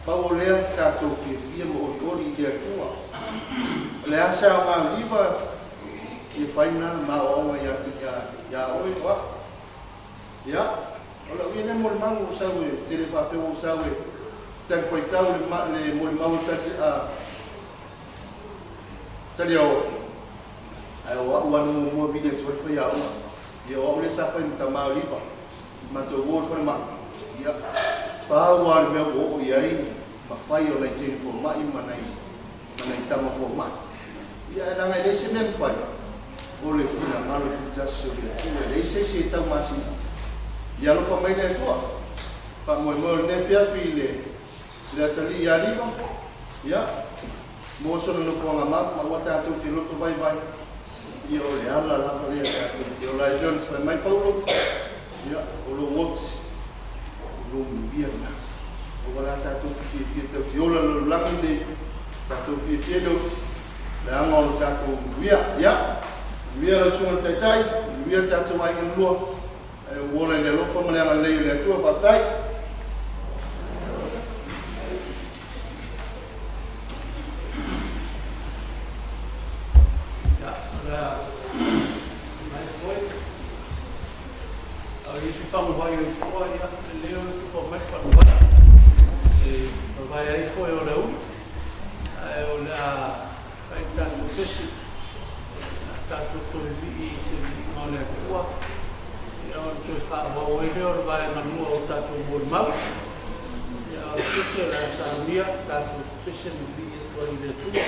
Pau o lea, tatou fiafia ma olioli i le Atua. O le a se aoga liva ia fai na ma aoaoga ia te ia oe o au. Ia, o lau ia lea molimau ua sau e tele faapea ua sau e talifuaitau le, le molimau e tali, a, taliaoa. Ae o au lava na muamua vili atu ai le faiaoga. Ia, o au lea sa fai ma tama o Liva. Matou o i le falemai. Ia, pau lava le mea ua oo i ai ma fai o nai teine fomai ma nai, ma nai tama fomai. Ia, ae leaga e leai se mea e mafai, o le finagalo tutasi o le Atua, e leai se isi e taumasina. Ia alofa mai le Atua. Faamoemoe o lenei afiafi i le, le atalii ia Liva, ia, Mo sona nofoaga ma ua tatou te loto vaivai, ia o le ala lava lea tatou te ola ai. Jones, Fai mai Paulo, ia o lou oti, o lou manuia lena. Aua la tatou te fiafia tau te ola lalolagi nei, tatou fiafia le oti, leaga o lo tatou manuia. Ia, manuia lau susuga i le Taitai, manuia le tatou aiga na lua, ae ou ola i le alofa ma le agalelei o le Atua. Faafetai. Ia, o le a mai foi. A o isi faguvai o i tua, ia, lelei o le tufa mai le faguvai. E vavae ai foi o le uli. Ae o le a fai le tatou pesi. A tatou toe vii i se viiga o le Atua. ai lea o le vaega lua o tatou molimau. Ia, o le pese o le a saunia, tatou pese ma viia atu ai i le Atua.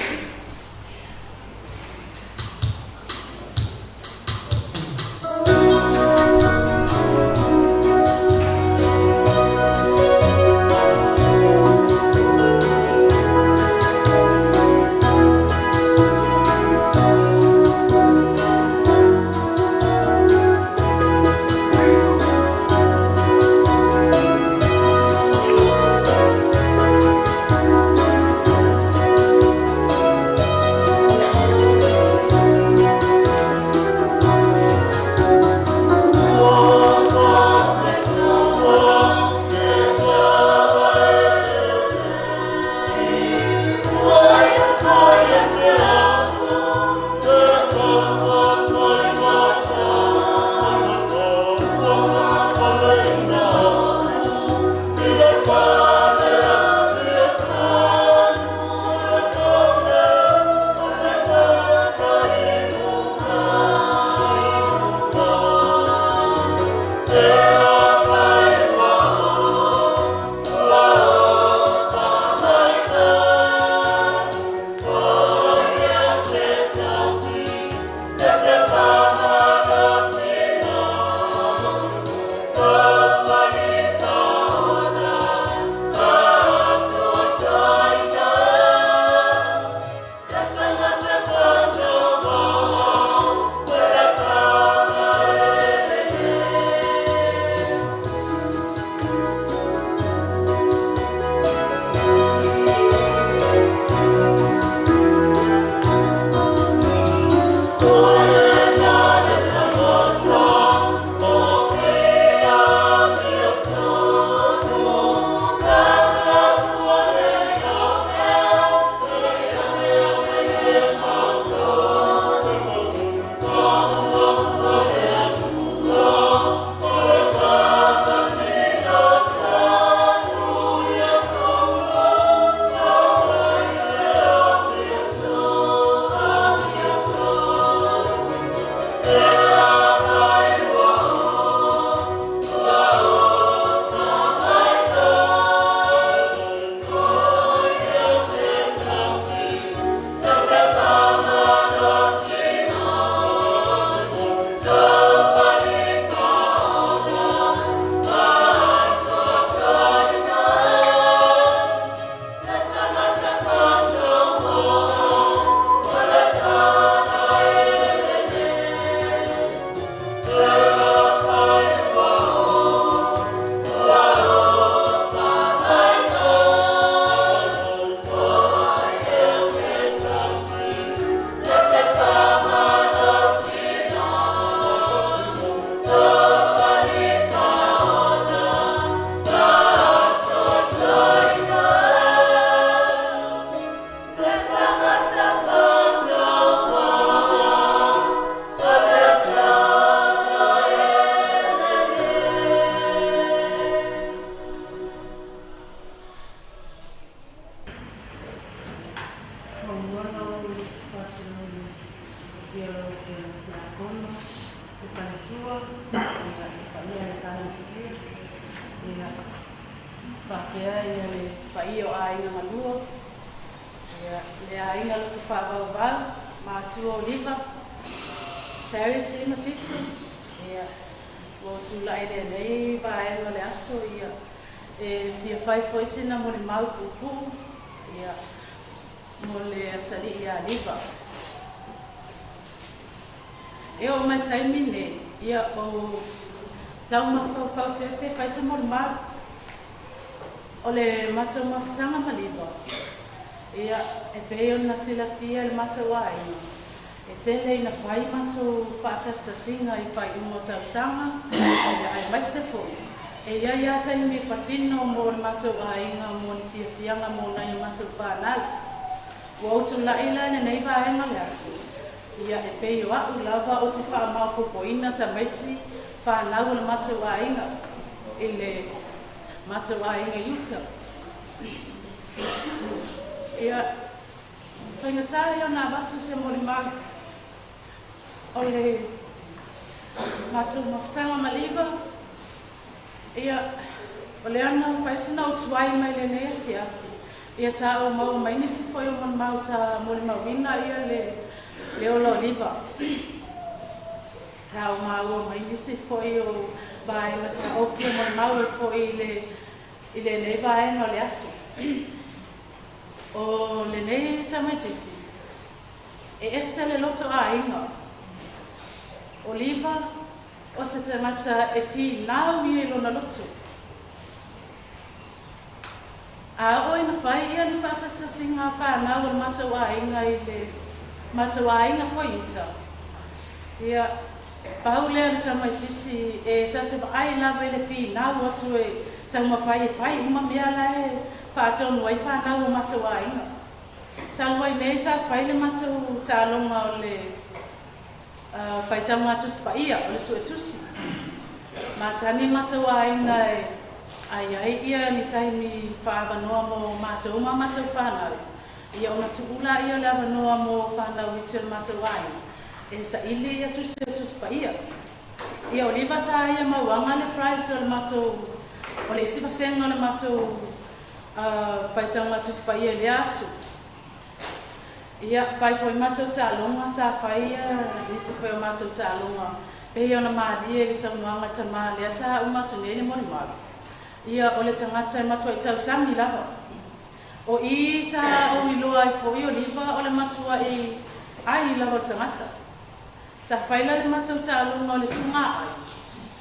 Muamua ona ou faasino i le paia o lau Afioga i le Tiakono, le faletua, ia, le paia o le Ekalesia, ia, faapea ia le paia o aiga malua, ia, le aiga loto faavauvau, matua o Liva, Charity ma Titi, ia, ua ou tulai i lenei vaega o le aso, ia, e fia fai foi sina molimau puupuu, ia, mo le atalii ia Liva. E oo mai taimi nei, ia, ou tau mafaufau pea pe fai se molimau. O le matou mafutaga ma Liva, ia, e pei ona silafia e le matou aiga, e tele ina fai matou faatasitasiga i faaiuga o tausaga, ia, aemaise foi, e i ai lava taimi e patino mo le matou aiga mo ni fiafiaga mo nai a matou fanau. Ua ou tulai la i lenei vaega o le aso, ia, e pei o a'u lava ou te faamaopoopoina tamaiti fanau o le matou aiga i le matou aiga i uta. Ia, faigata ia ona avatu se molimau o le matou mafutaga ma Liva. Ia, o lea na fai sina ou tuai mai lenei afiafi, ia sa ou maua mai nisi foi o molimau sa molimauina ia le le ola o Liva. Sa ou maua mai nisi foi o vaega sa ou fia molimau ai foi i le i lenei vaega o le aso. O lenei tamaitiiti, e ese le loto aiga. O Liva, o se tagata e finau ia i lona loto. A oo ina fai ia le faatasitasiga a fanau o le matou aiga i le matou aiga foi i uta, ia, pau lea le tamaitiiti e ta te vaai lava i le finau atu e taumafai e fai uma mea la e faatonu ai fanau o matou aiga. Talu ai nei sa fai le matou taaloga o le faitauga Tusi Paia, o le Suetusi. Masani matou aiga e ai ai ia ni taimi faaavanoa mo matou ma matou fanau, ia ona tuu laia o le avanoa mo fanau iti o le matou aiga e saili ia tusi o Tusi Paia. Ia o Liva sa ia mauaga le prize o le matou, o le isi vasega o le matou faitauga Tusi Paia i lea aso. Ia, fai foi matou taaloga, sa fai nisi foi o matou taaloga, pei ona malie i le saunoaga tama lea sa uma atu nei le molimau. Ia, o le tagata e matuai tausami lava. O i sa ou iloa ai foi o Liva o le matuai ai lava o le tagata. Sa fai la le matou taaloga o le tuuga ai.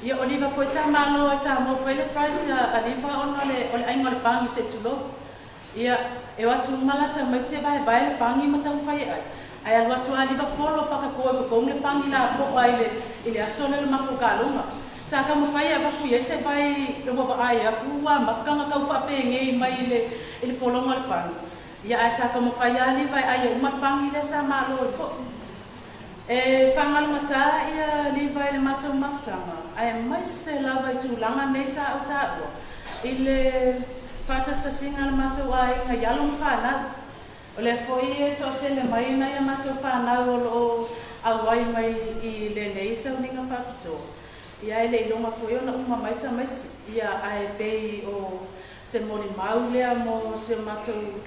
Ia, o Liva foi sa malo ai sa maua foi le prize a Liva ona o le aiga o le pagi se i tulou. Ia, e o atu uma la tamaiti e vaevae le pagi ma taumafai e ai. Ae alu atu a Liva folo paka koa i kokong le pagi la po'a i le i le aso lea o le makou kaloga. Sa taumafai e avaku i ai se vai ua vaai aku ua amakaga tau faapegei mai i le i le fologa o le pagi. Ia, ae sa taumafai a Liva e ai e uma le pagi lea sa malo ai fo'i. E fagalugata ia Liva i le matou mafutaga, aemaise lava i tulaga nei sa ou taua i le faatasitasiga a le matou aiga i alo ma fanau. O lea foi e toatele mai nai a matou fanau o lo o auai mai i lenei sauniga faapitoa, ia e le iloga foi ona uma mai tamaiti, ia ae pei o se molimau lea mo si o matou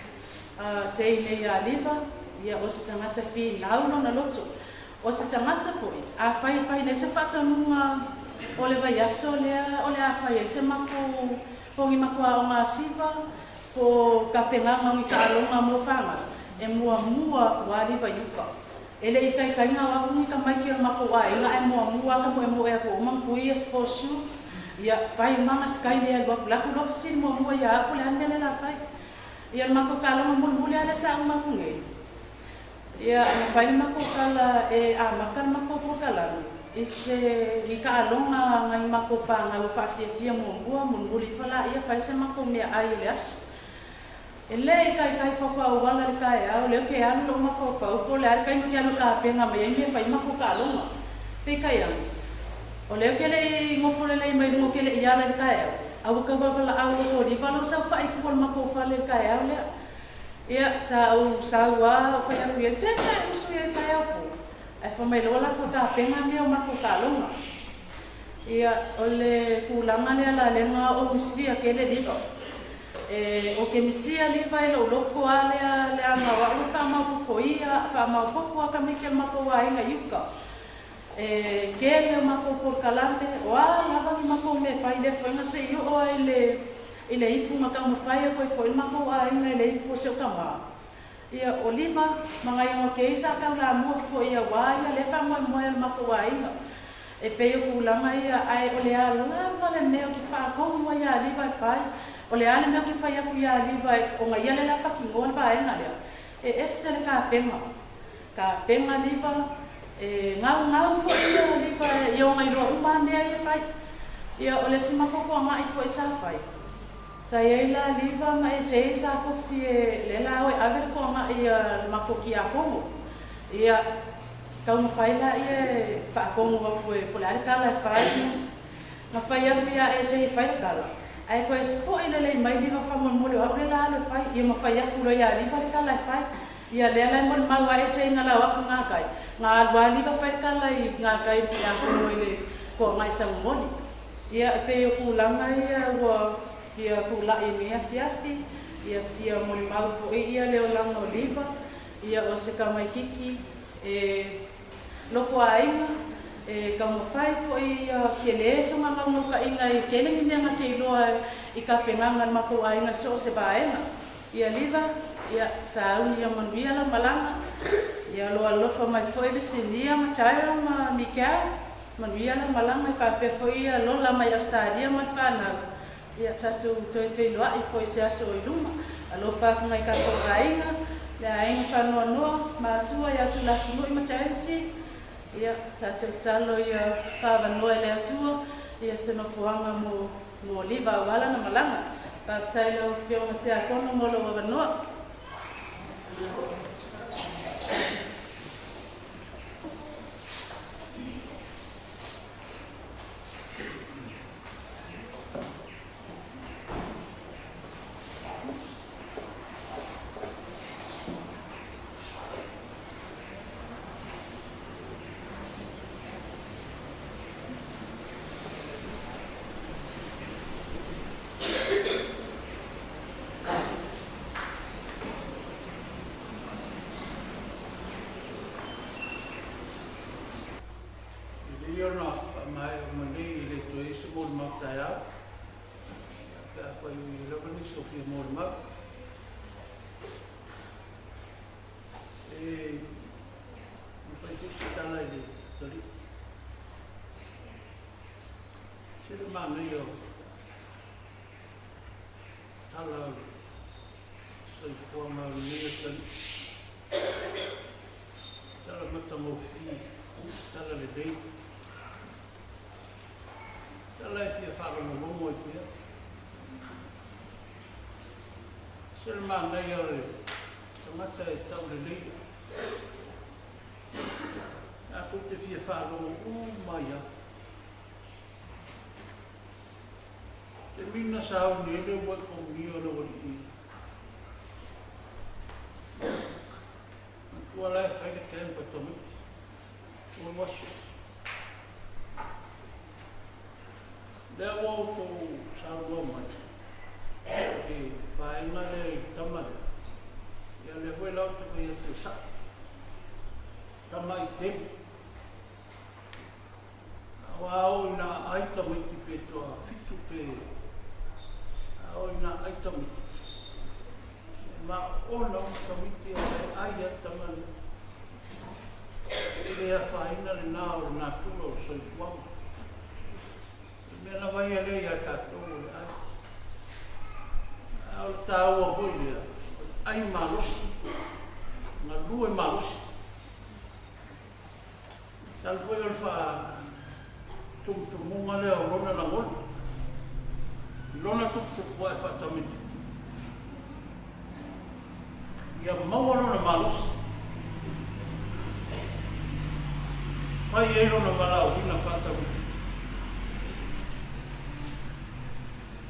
teine ia Liva, ia o se tagata e finau lona loto. O se tagata foi, afai e fai nei se faatonuga o le vaiaso lea o le a fai ai se makou pogi makuaaoga asiva po o tapenaga o ni taaloga mo fanau, e muamua aku a Liva i uka. E le i taitaiga o aku ni tamaiti o le makou aiga ae muamua a ka moemoe aku o uma pui ia sports shoes, ia fai uma sky lea alu aku la aku loa fesili muamua ia aku le a le mea lea o le a fai. Ia le matou taloga mulimuli lava lea sa uma atu nei. Ia na fai le matou tala e amata le matou polokalame i se i taaloga nai matou fanau e faafiafia muamua mulimuli ifo laia fai se matou meaai o le aso. E le i taitai faatoa ou ala i le taeao lea ou te alu lou mafaufau po o le a le taimi ou te alu e tapena mai ai mea e fai i matou taaloga. Peitai ane, o lea ou te le i nofo lelei mai luga ou te le i ala i le taeao, a ua tau valavalaau atu o Liva lou saofai i tua o le matou fale i le taeao lea. Ia, sa ou sau lava ou fai atu i ai, Fea sa e usu i ai i le taeao po? Ae fai mai loa latou tapena mea o matou taaloga. Ia, o le tulaga lea lalega o misia tele Liva. E, o ke misia Liva i lou loko a lea leaga o a'u e faamaopoopo ia, faamaopoopo a tamaiti a le matou aiga i uka. E tele o matou polokalame, o a lava ni matou mea e fai i lea foega se i oo ai le i le ipu na taumafai atu ai foi le matou aiga i le ipu o si ou tama. Ia, o Liva ma nai ona kei sa taulamua foi auā ia lea faamoemoe a le matou aiga. E pei o tulaga ia, ae o le a lava le mea ou te faatonu ai iā Liva e fai, o le a le mea ou te fai atu iā Liva e, ona ia lea la fatinoa le vaega lea, e ese le tapena. Tapena Liva, e gaugau foi ia Liva i ona iloa uma lava mea ia e fai. Ia, o le isi mafofoagai foi sa fai, sa i ai la Liva ma AJ sa tofi e lea la o e ave le toagai a le matou Tiakono. Ia, taumafai laia e faatonu atu e po o le a le tala e fai. Na fai atu ia AJ e fai le tala, ae toe sipo'i lelei mai Liva faamolemole o au lea la alu e fai. Ia ma fai atu loa ia Liva le tala e fai. Ia lea la e molimau a AJ na lao atu gakai, na alu a Liva fai le tala i gakai i Tiakono i le toagai saumoli. Ia, e pei o tulaga ia ua fia pula'i i lenei afiafi, ia fia molimau fo'i ia le olaga o Liva, ia o se tamaititi e loko aiga, e taumafai fo'i ia tele sona naunautaiga e tele ni mea na te iloa i tapenaga a le matou aiga i so o se vaega. Ia Liva, ia sauni ia manuia lau malaga, ia o lo o alofa mai fo'i Visinia ma Tyra ma Mikael, Manuia lau malaga e faapea foi ia Lola mai Australia ma le fanau. Ia tatou toe feiloai foi i se aso o i luma. Alofa atu nai tatou aiga, le aiga faanoanoa, matua ia Tulasinui ma Charity. Ia tatou tatalo ia faavanoa e le Atua ia se nofoaga mo mo Oliva aua lana malaga. Faafetai i lau Afioga Tiakono mo lou avanoa. E lelei ona faamaea uma nei e le toe i ai se molimau taeao, pe afai o i ai lava nisi o fia molimau. E mafai foi se tala i le atalii. Se le manaia o tala o le soifuaga o lenei atalii. Tala matagofie, tala lelei, tala e fia faalogologo ai pea. Se le manaia o le tagata e taulelei, tatou te fia faalogo uma ai lava. Te mina sauni ai le ua i komunio o le ualii. Manatua la e fai le camp a tamaiti, 3 aso. Lea ua outou saunoa mai i le vaega lea i le tama lea, ia lea foi la ou te fai atu e sa'o, tama i tele. Aua a oo ina aai tamaiti pe toa fitu pe a oo ina aai tamaiti, e maona uma tamaiti a o la e ai lava le tama lea. E le afaina lena o le natura o le soifuaga. O le mea lava ia lea ia tatou o le ai. A o le taua foi lea, o le ai malosi, galue malosi. Masalo foi o le faatumutumuga lea o lona lagona, i lona tuputupuae faatamaitiiti, ia maua lona malosi, fai ai lona valaauina faatamaitiiti.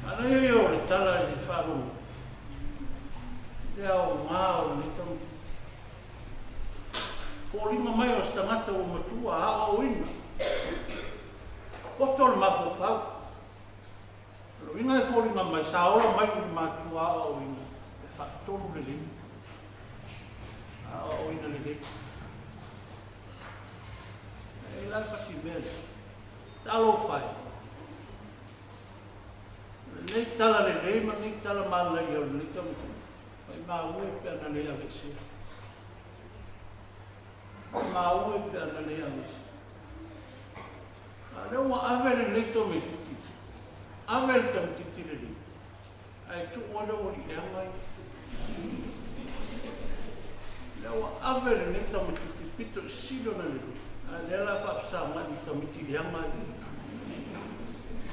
Manaia ia o le tala i le faalogo i le aoga o lenei tamaitiiti. Foliga mai o se tagata ua matua aoaoina, poto le mafaufau. O le uiga e foliga mai sa ola mai i le matua aoaoina e faatolu lelei. Aoaoina lelei. E la le fasi mea lea. Talofa e. Lenei tala lelei ma lenei tala manaia o lenei tamaitiiti. Maimau e pe ana le aveesea. Maimau e pe ana le aveesea. A o lea ua ave lenei tamaitiiti, ave le tamaitiiti lenei, ae tuu ai lou alii leaga ia. Lea ua ave lenei tamaitiiti pito i sili ona lelei, a o lea o le a faafesagai ma tamaiti leaga ia.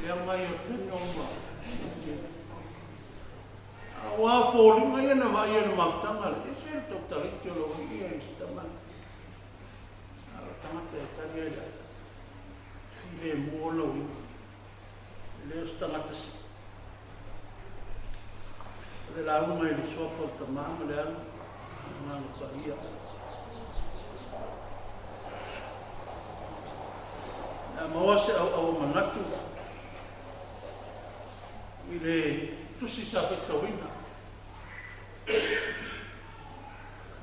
Leaga ia o Daniel ma Jake. Aua o foliga ia na vaaia i le mafutaga le ese le tautalaiti o lou alii ia i se tama a o le tagata e tali ai le ata filemu ona uiga e le o se tagata sii. O le lauga i le suafa o le Tama ma le Alo ma le Agaga Paia. Le a maua se auau o manatu. I le tusi sa faitauina.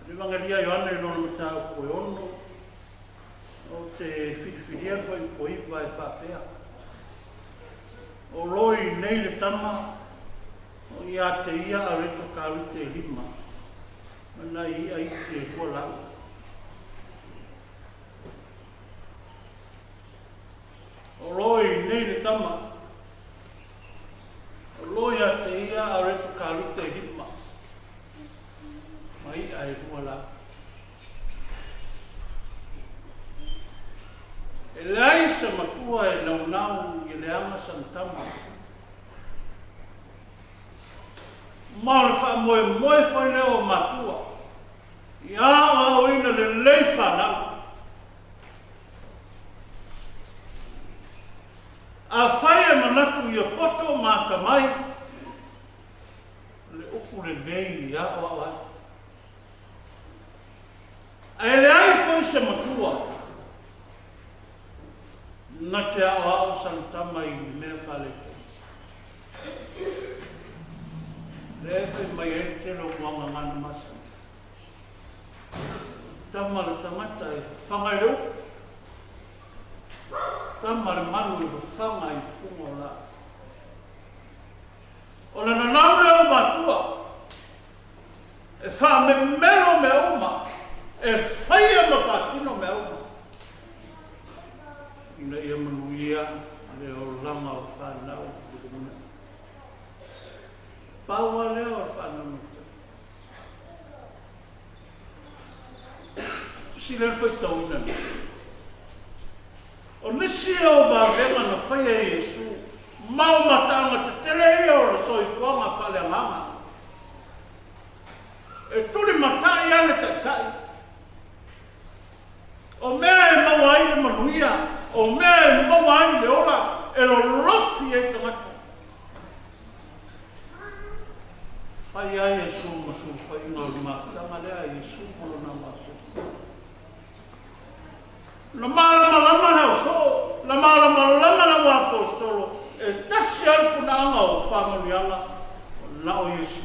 Le Evagelia Ioane i lona mataupu e 6, ou te filifilia le fuaiupu 9 e faapea, O lo i nei le tama o ia te ia a reto karite e lima, ma nai i'a iti e lua lau. O lo i nei le tama, o lo ia te ia a reto karite e lima, ma i'a e lua lau. E leai se matua e naunau i leaga sana tama. Ma o le faamoemoe foi lea o matua i aoaoina lelei fanau. Afai e manatu ia poto ma atamai, o le upu lelei i aoao ai. Ae leai foi se matua na te aoao sana tama i le mea faaletonu. Lea e fai mai ai le tele o muagagana masani. Tama le tagata e fafaga i le upu, tama le manu e fafaga i fuga o laa. O le nanau lea o matua e faamemelo mea uma, e faia ma faatino mea uma, ina ia manuia le olaga o fanau i le lumanai. Pau lava lea o le faanoanoa. Tusi lea na faitauina nei. O nisi ia o vavega na faia e Iesu ma o mataaga tetele ia o le soifuaga faaleagaga. E tulimatai lava le Taitai. O mea e maua ai le manuia, o mea e maua ai le ola, e lolofi ai tagata. Fai ai Iesu ma sulufaiga o le mafutaga lea a Iesu ma lona Apositolo. Na malamalama le ausoo, na malamalama le auapositolo, e tasi lava le punaaga o faamanuiaga, o na o Iesu.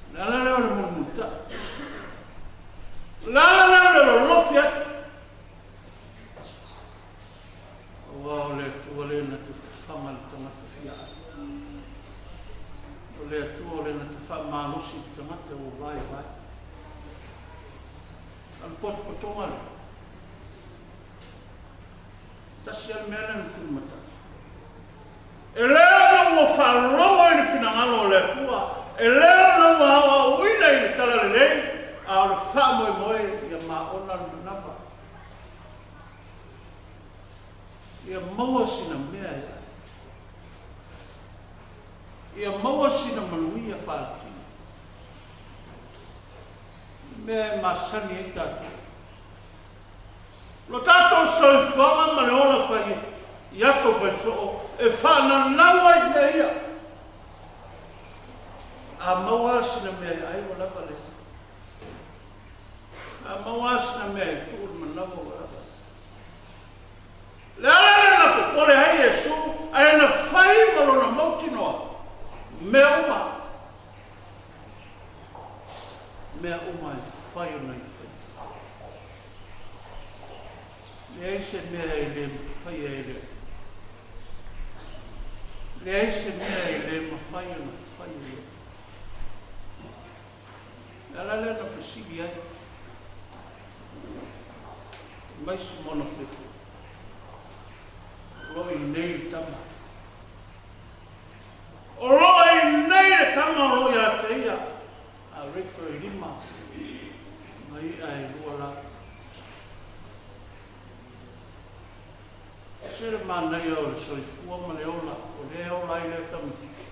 O le ala lea o le mulimulitai. O le ala lea o le lolofi ai. Aua o le Atua lea na te fafaga i le tagata fia ai. O le Atua lea na te faamalosi i le tagata ua vaivai. A o le potopotoga lea, tasi lava le mea lea na tulimatai. E le ona ua faalogo i le finagalo o le Atua, e le ona ua aoaoina i le talalelei, a o le faamoemoe ia maona le manava. Ia maua sina mea e ai. Ia maua sina manuia faaletino. Le mea e masani ai tatou. Lo tatou soifuaga ma le ola fai i aso faisoo e faananau ai i mea ia. A maua sina mea e ai ua lava lea. A maua sina mea e tuu le manawa ua lava lea. Le ala lea na popole ai Iesu ae na fai ma lona mautinoa mea uma, mea uma e fai ona i faia. Leai se mea e le mafaia e le Atua. Leai se mea e le mafai ona fai e le Atua. Le ala lea na fesili ai mai Simona Petero, O lo o i nei le tama. O lo o i nei le tama o lo o ia te ia, a Rito e lima, ma i'a e lua la. Se le manaia o le soifua ma le ola, o lea e ola ai lea tamaitiiti.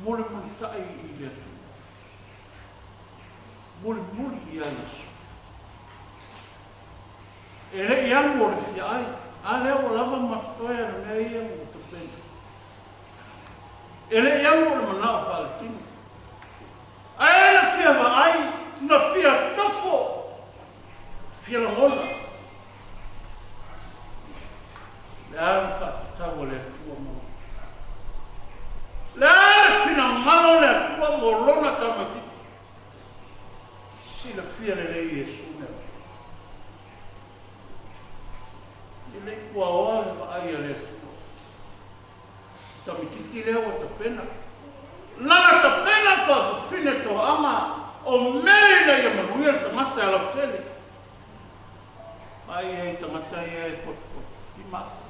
Mulimulitai i le Atua. Mulimuli ia Iesu. E le i alu o le fia ai, a lea ua lava ma totoe ana mea ia ua tapena. E le i alu o le manao faaletino. Ae na fia vaai, na fia tofo, fia lagona. o lona tamaitiiti. Silafia lelei e Iesu mea uma. E le i puaoa le vaai a le Atua. Tamaitiiti lea ua tapena. Lana tapena faafafine toaaga o mea ina ia manuia le tagata e lautele. Ai ai tagata ia e potopoto i maafa.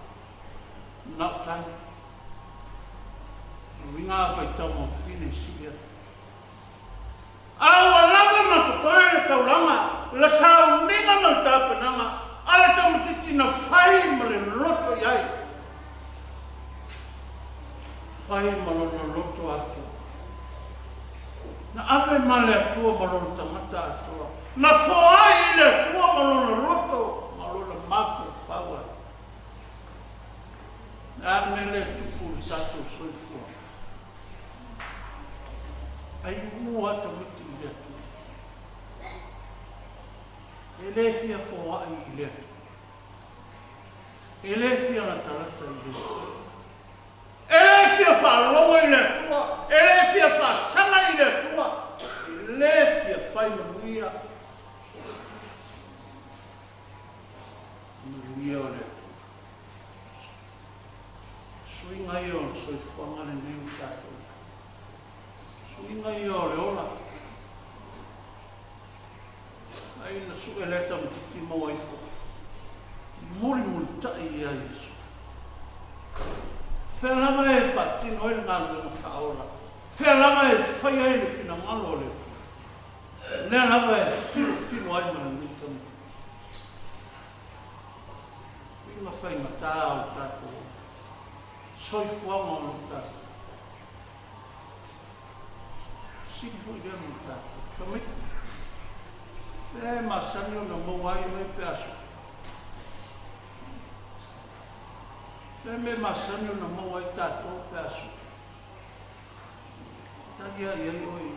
Na o tane. O uiga a faitau mafine i sili atu. A ua lava ma totoe le taulaga, le sauniga ma le tapenaga a le tamaitiiti na fai ma le loto i ai. Fai ma lona loto atoa. Na ave ma le Atua ma lona tagata atoa. Na foai i le Atua ma lona loto ma lona mafaufau ai. Le a le mea lea e tupu i le tatou soifua? Ai ua tamaiti i le Atua. E le fia foai i le Atua. E le fia latalata i le Atua. E le fia faalogo i le Atua. E le fia faasala i le Atua. E le fia fai manuia. Manuia o le Atua. Suiga ia o le soifuaga lenei ua tatou i ai. Suiga ia o le ola. Ai na sue lea tamaitiiti maua ifo. Mulimulitai ia Iesu. Fea lava e faatino ai le galuega faaola. Fea lava e fai ai le finagalo o le Atua. Lea lava e filofilo ai ma lenei tamaitiiti. Uiga faigata o le tatou ola. Soifuaga o lo tatou. Sili foi lea mo tatou. Tamaiti. E masani ona maua ai oe pe a sue. Le mea masani ona maua ai tatou pe a sue. Tali lava i ai oe.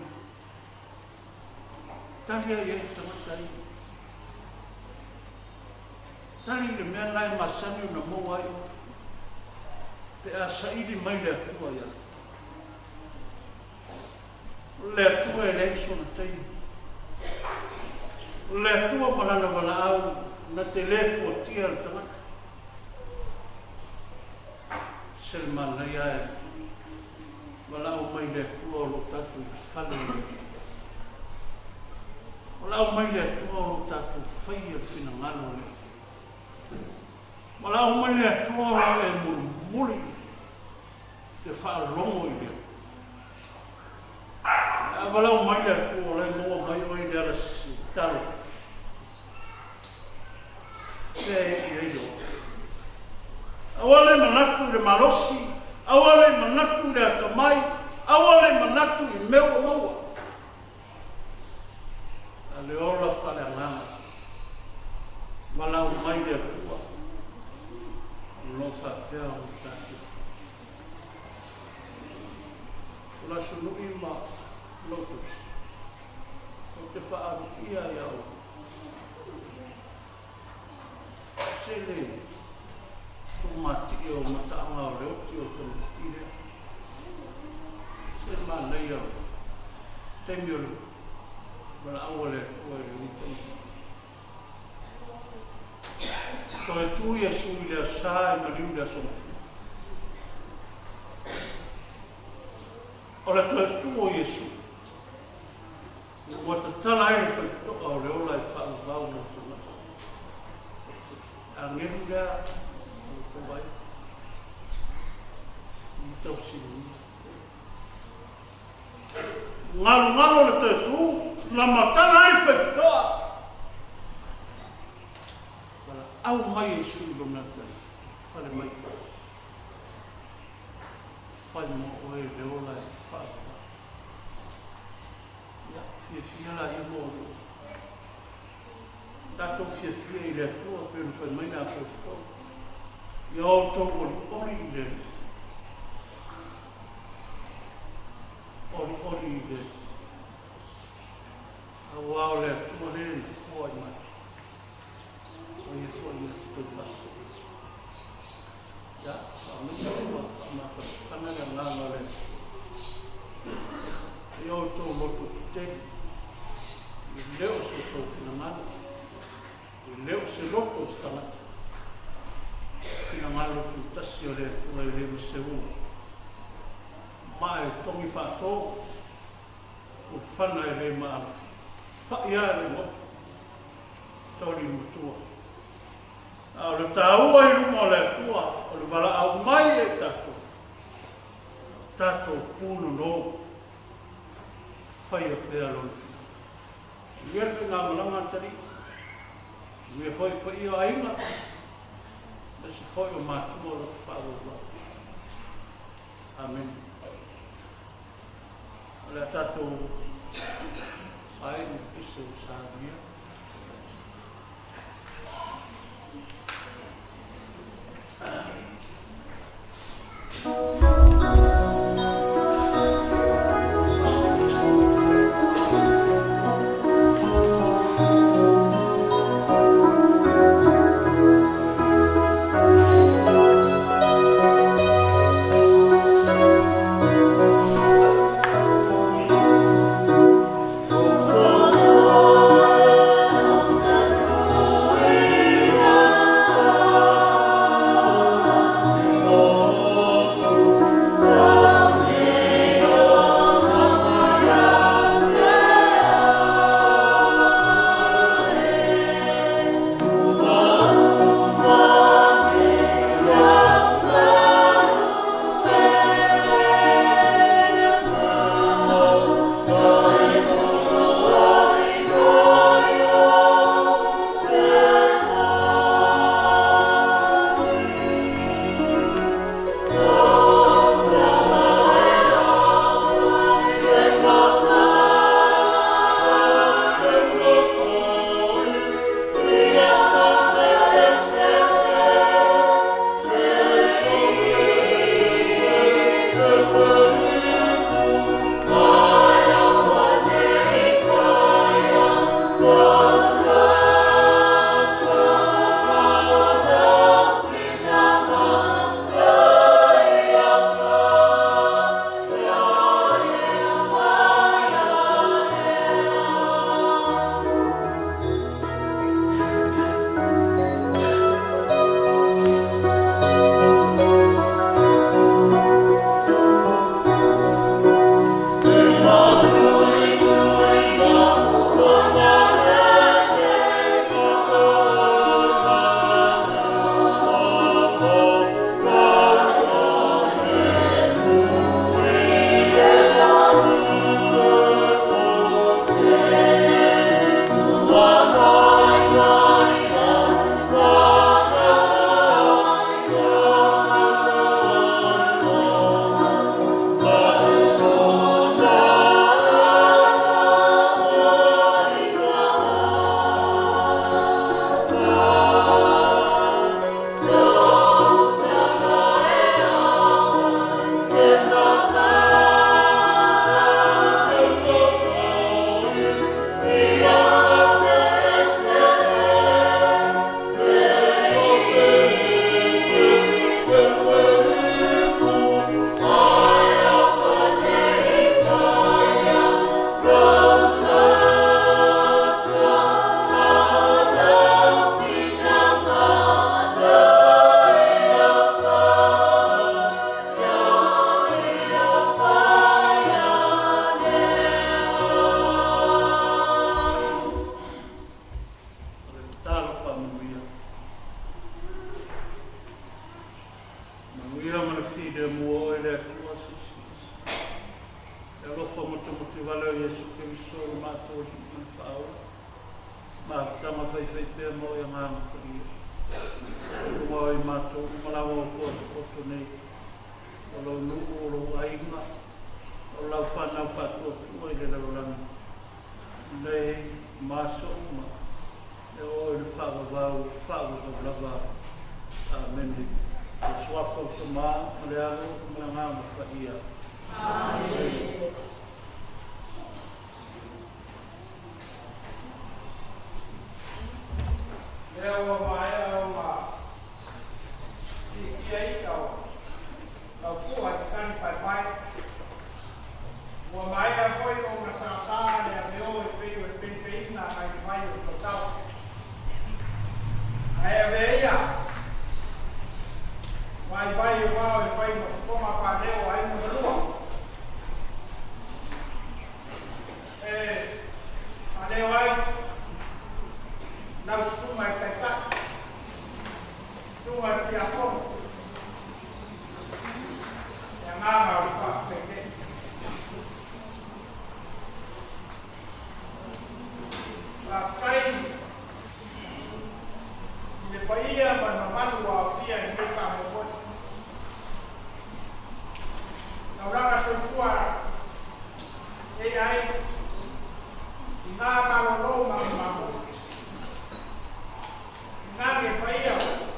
Tali lava i ai le tagata ia. Tali i le mea lena e masani ona maua ai oe pe a saili mai le Atua ia te. O le Atua e leai sona taimi. O le Atua ma lana valaau na te le fuatia le tagata. Se le manaia e valaau mai le Atua o lo o tatou i le fale o le Alii. Valaau mai le Atua o lo o tatou faia le finagalo o le Atua. Valaau mai le Atua o lo o e mulimuli te faalogo i le Atua. A valaau mai le Atua o la e maua mai oe i le ala sese, talofa. Fea e i ai le ola. Aua le manatu i le malosi, aua le manatu i le atamai, aua le manatu i mea ua maua. A le ola faaleagaga, valaau mai le Atua, o lo o faapea ona tatou fai. O le asunui ma lou tausi, ou te faaalutia ia outou. Se le tumatie o mataaga o le oti o le tamaiti lea. Se manaia o le taimi o le valaau a le Atua i lenei tamaiti. Toe tu Iesu i le asa e maliu i le aso Gafua. O le toe tu o Iesu. Ua tatala ai le faitotoa o le ola e faavavau mo tagata. E agelu lea o le tou aiga i tausilimia. Galugalo le toe tu, na matala ai le faitotoa. Valaau mai e Iesu i lona atalii, fale mai. Fai mo oe le ola e faavavau. Ia, fiafia laia mo outou. Tatou fiafia i le Atua pei ona fai mai le Aposetolo. Ia outou olioli i le Alii. Olioli i le Alii. Aua o le Atua lea na foai mai. O ia foi na te toe faasoa. Ia, faamaise ua faamafanafana le agaga o le Atua. Ia outou loto tetele, e le o so outou finagalo, e le o se loto o se tagata, finagalo tutasi o le Atua e le maseua. Ma e togi faato, ulufana e le maala, fa'i lava le motu, tauli matua. A o le taua i luma o le Atua, o le valaau mai e tatou, tatou punono, faia pea lona finagalo. Manuia le faigamalaga a Talii, manuia foi le paia o aiga, aemaise foi o matua o lo o faaauau. Amene. O le a tatou ai i le pese o saunia. O le tatalo faamanuia. Manuia ma le filemu o oe le Atua Silisili. E alofa motemote vale o Iesu Keriso le matou Alii ma le Faaola. Mafutaga faifaipea ma oe Agaga Paia. Luga o i matou uma lava o potopoto nei. O lou nuu, o lou aiga, o lau whanau whaatuatua i le lalolagi. Nei ma aso uma. E oe le faavavau, faavavau lava. Amene. Le suafa o Tamā, ma le Alo, ma le Agaga Paia. Amene. Lea ua maea ona siitia ai lau pua i tani paepae. Ua maea foi Soifua e ai i ngā malolo ma mamo. Ngā ke paia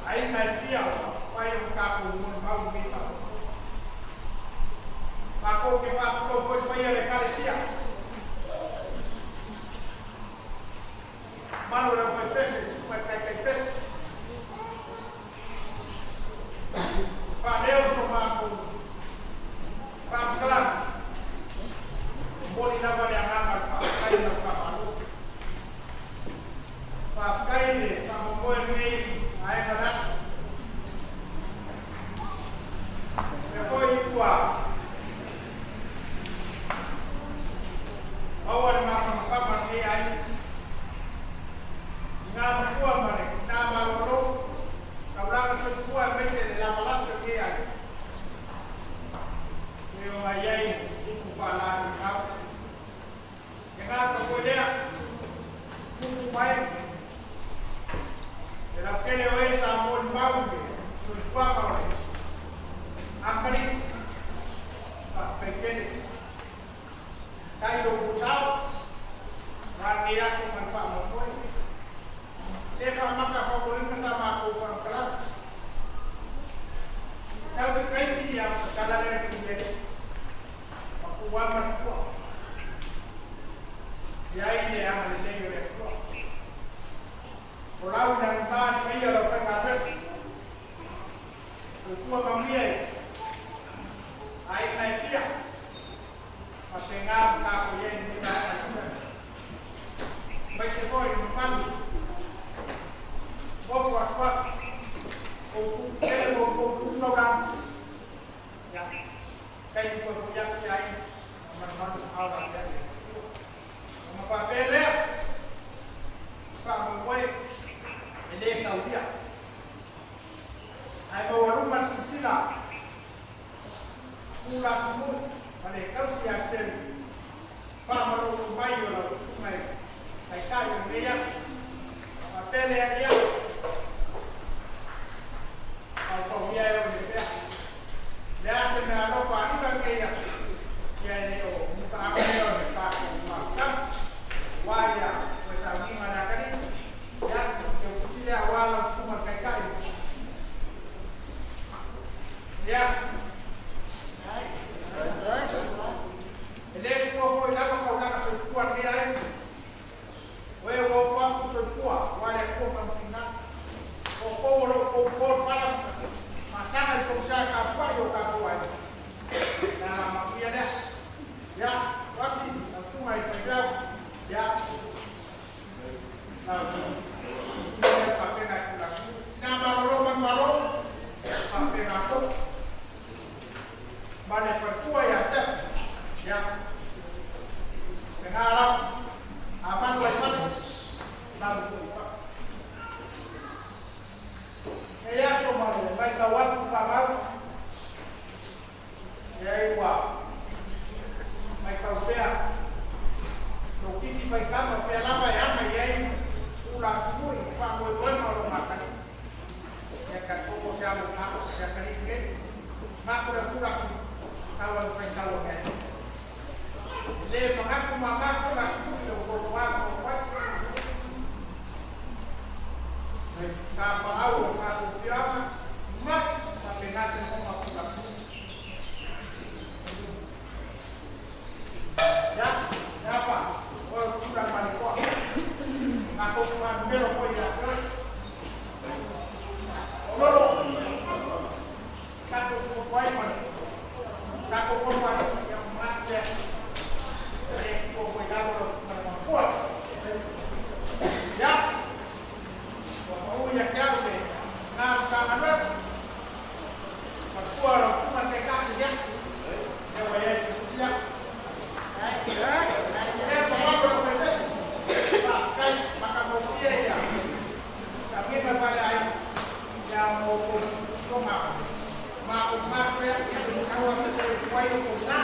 ai ngai pia pai o ka ko mo mau mi pa. Pa ko ke pa ko ko paia le kalesia. Mano le foi pese, suma kai kai pese. Pa leo so ma ko pa kala. Moli lava le agaga le faafetai ma le faamalo. Faafetai le faamoemoe lenei aega le aso. Mea foi ua maua le mafagamafama lenei aiga. I ngā matua ma le tina malolo, taulaga soifua aemaise le lavalaso i lenei aiga. E o mai ai upu faalā E ngā koe lea, tupu mai, e laukele o e sa mōli mau ke, soifuaga o le akali, faafetai tele. Tai lo kusao, wa lenei aso ma le faamoemoe. Le faamaka faauuina sa matou faamatalaga. Tau te kaimi ia tala le pule, ma kuua ma le kua. Ia ai le aga lelei o le Atua. O lau ina gima le paia o lau faigaluega. Soifua manuia i aiga e fia. Faapena ma tatou i ai i lenei vaega i tua. Aemaise foi le mamalu o asuafu, o pupele ma outou pulu laulaga. Ia, taimi foi foi atu ia aiga, ma malumalu aao laveai le Atua. Ona faapea lea, faamoemoe e lē taulia. Ae maualuga le silasila tulasunui ma le tausi ia te faamalolo mai o lau susuga e taitai o lenei aso. Faapea lea ia, faufaugia e o le pea. Le a se mea alofa alima lenei aso, ia e le o mutaaga lea o le tatou mafutaga. Aua ia toe sauniga le akalii, ia te utusi lea aua lau susuga le taitai le aso. E le tuua foi lava taulaga soifua lenei aiga. O e ua ofo atu soifua, aua le Atua faamafinga. O outou o lo o outou po le pala ma masaga i pogisa e tapuai o tatou aiga. Le aga manuia lea. Ia, Pati, lau susuga i Faifeau, ia, lau lea faapena i Tulafono. Tina malolo manumalo, faapena foi. Ma le faletua ia te au, ia, lena lava, a malu ai fale, malu foi i fafo. Nei aso ma le matau atu faamau, leai ua matau pea lou titi faitama pea lava e ama i ai tulasunui i faamoemoega o lou makalii. Ia talitonu o se alo mako se akalii lenei. Mako le tulasunui, tau anu faitau o mea nei. E le manatu mama tulasunui i lou totoa ma lou fai. Tapaau o tatou afioaga mai faapena se lagona o tulasunui. Ia, e apa, oe o Tula ma le toa. Matou faanumero foi ia te oe. O lolo, tatou tototo ai ma le tatou oloalii, ia ona manatu lea, e le tuua foi i lalo lau susuga le Matua. Ia, ua pau ia te au le na Matagaluega, matua lau susuga le Taitai, ia, lea ua i ai te tusi atu. Lea mamalu o lau faipesi, faafetai matagofie ia tauiga fale aiga, ia mo outou toga ma ou matu ea, ia taua se toe tuai o tou sa.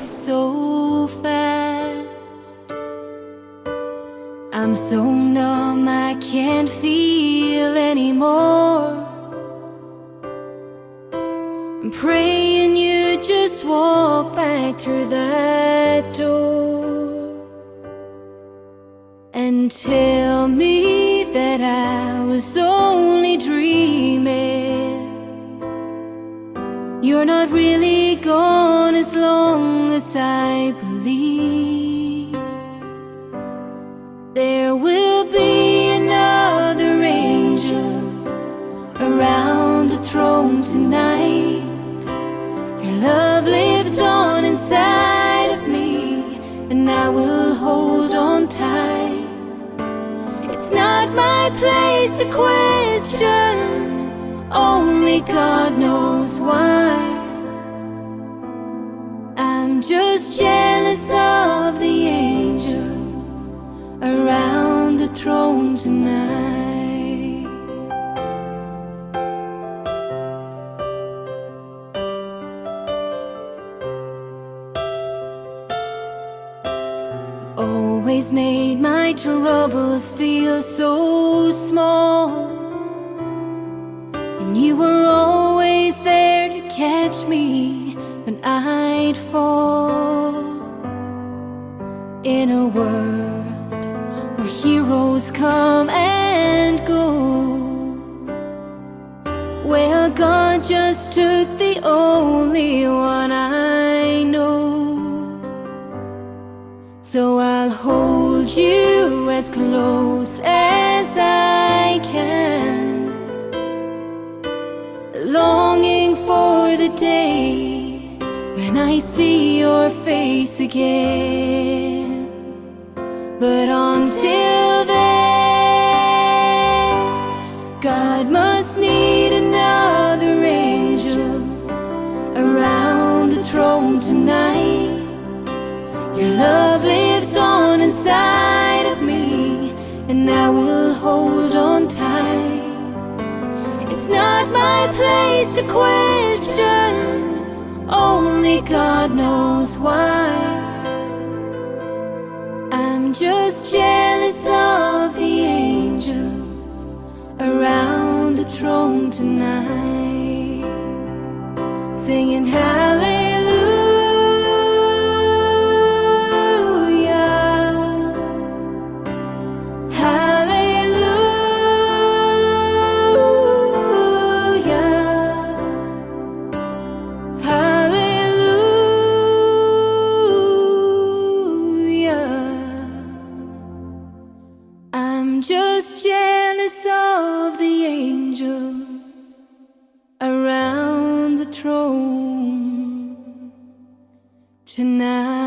So fast, I'm so numb I can't feel anymore. I'm praying you just walk back through that door and tell me that I was only dreaming. You're not really gone as long as I believe. There will be another angel around the throne tonight. Your love lives on inside of me, and I will hold on tight. It's not my place to question, only God knows why. I'm just jealous of the angels around the throne tonight. Always always made my troubles feel so small. And you were always there to catch me when I'd fall. In a world where heroes come and go, well, God just took the only one I know. So I'll hold you as close as I can, longing for the day when I see your face again. But until then, God must need another angel around the throne tonight. Your love lives on inside of me, and I will hold on tight. It's not my place to question, only God knows why. I'm just jealous of the angels around the throne tonight, singing hallelujah, hallelujah, hallelujah. I'm just jealous of the angels around the throne tonight.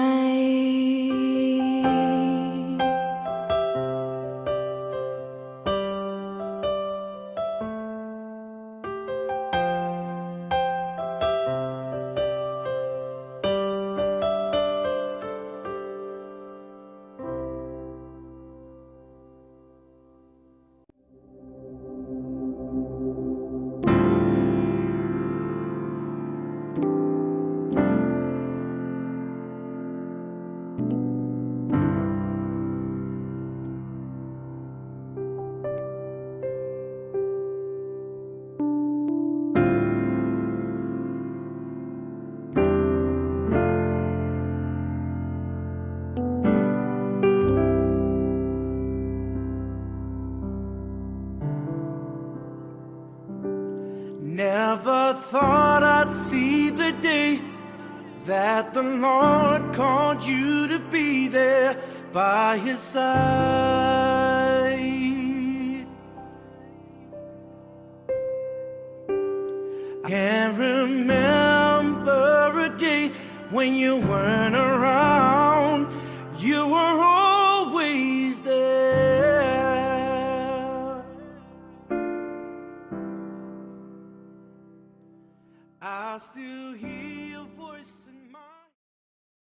Never thought I'd see the day that the Lord called you to be there by his side. I can't remember a day when you weren't around. You were always there. I still hear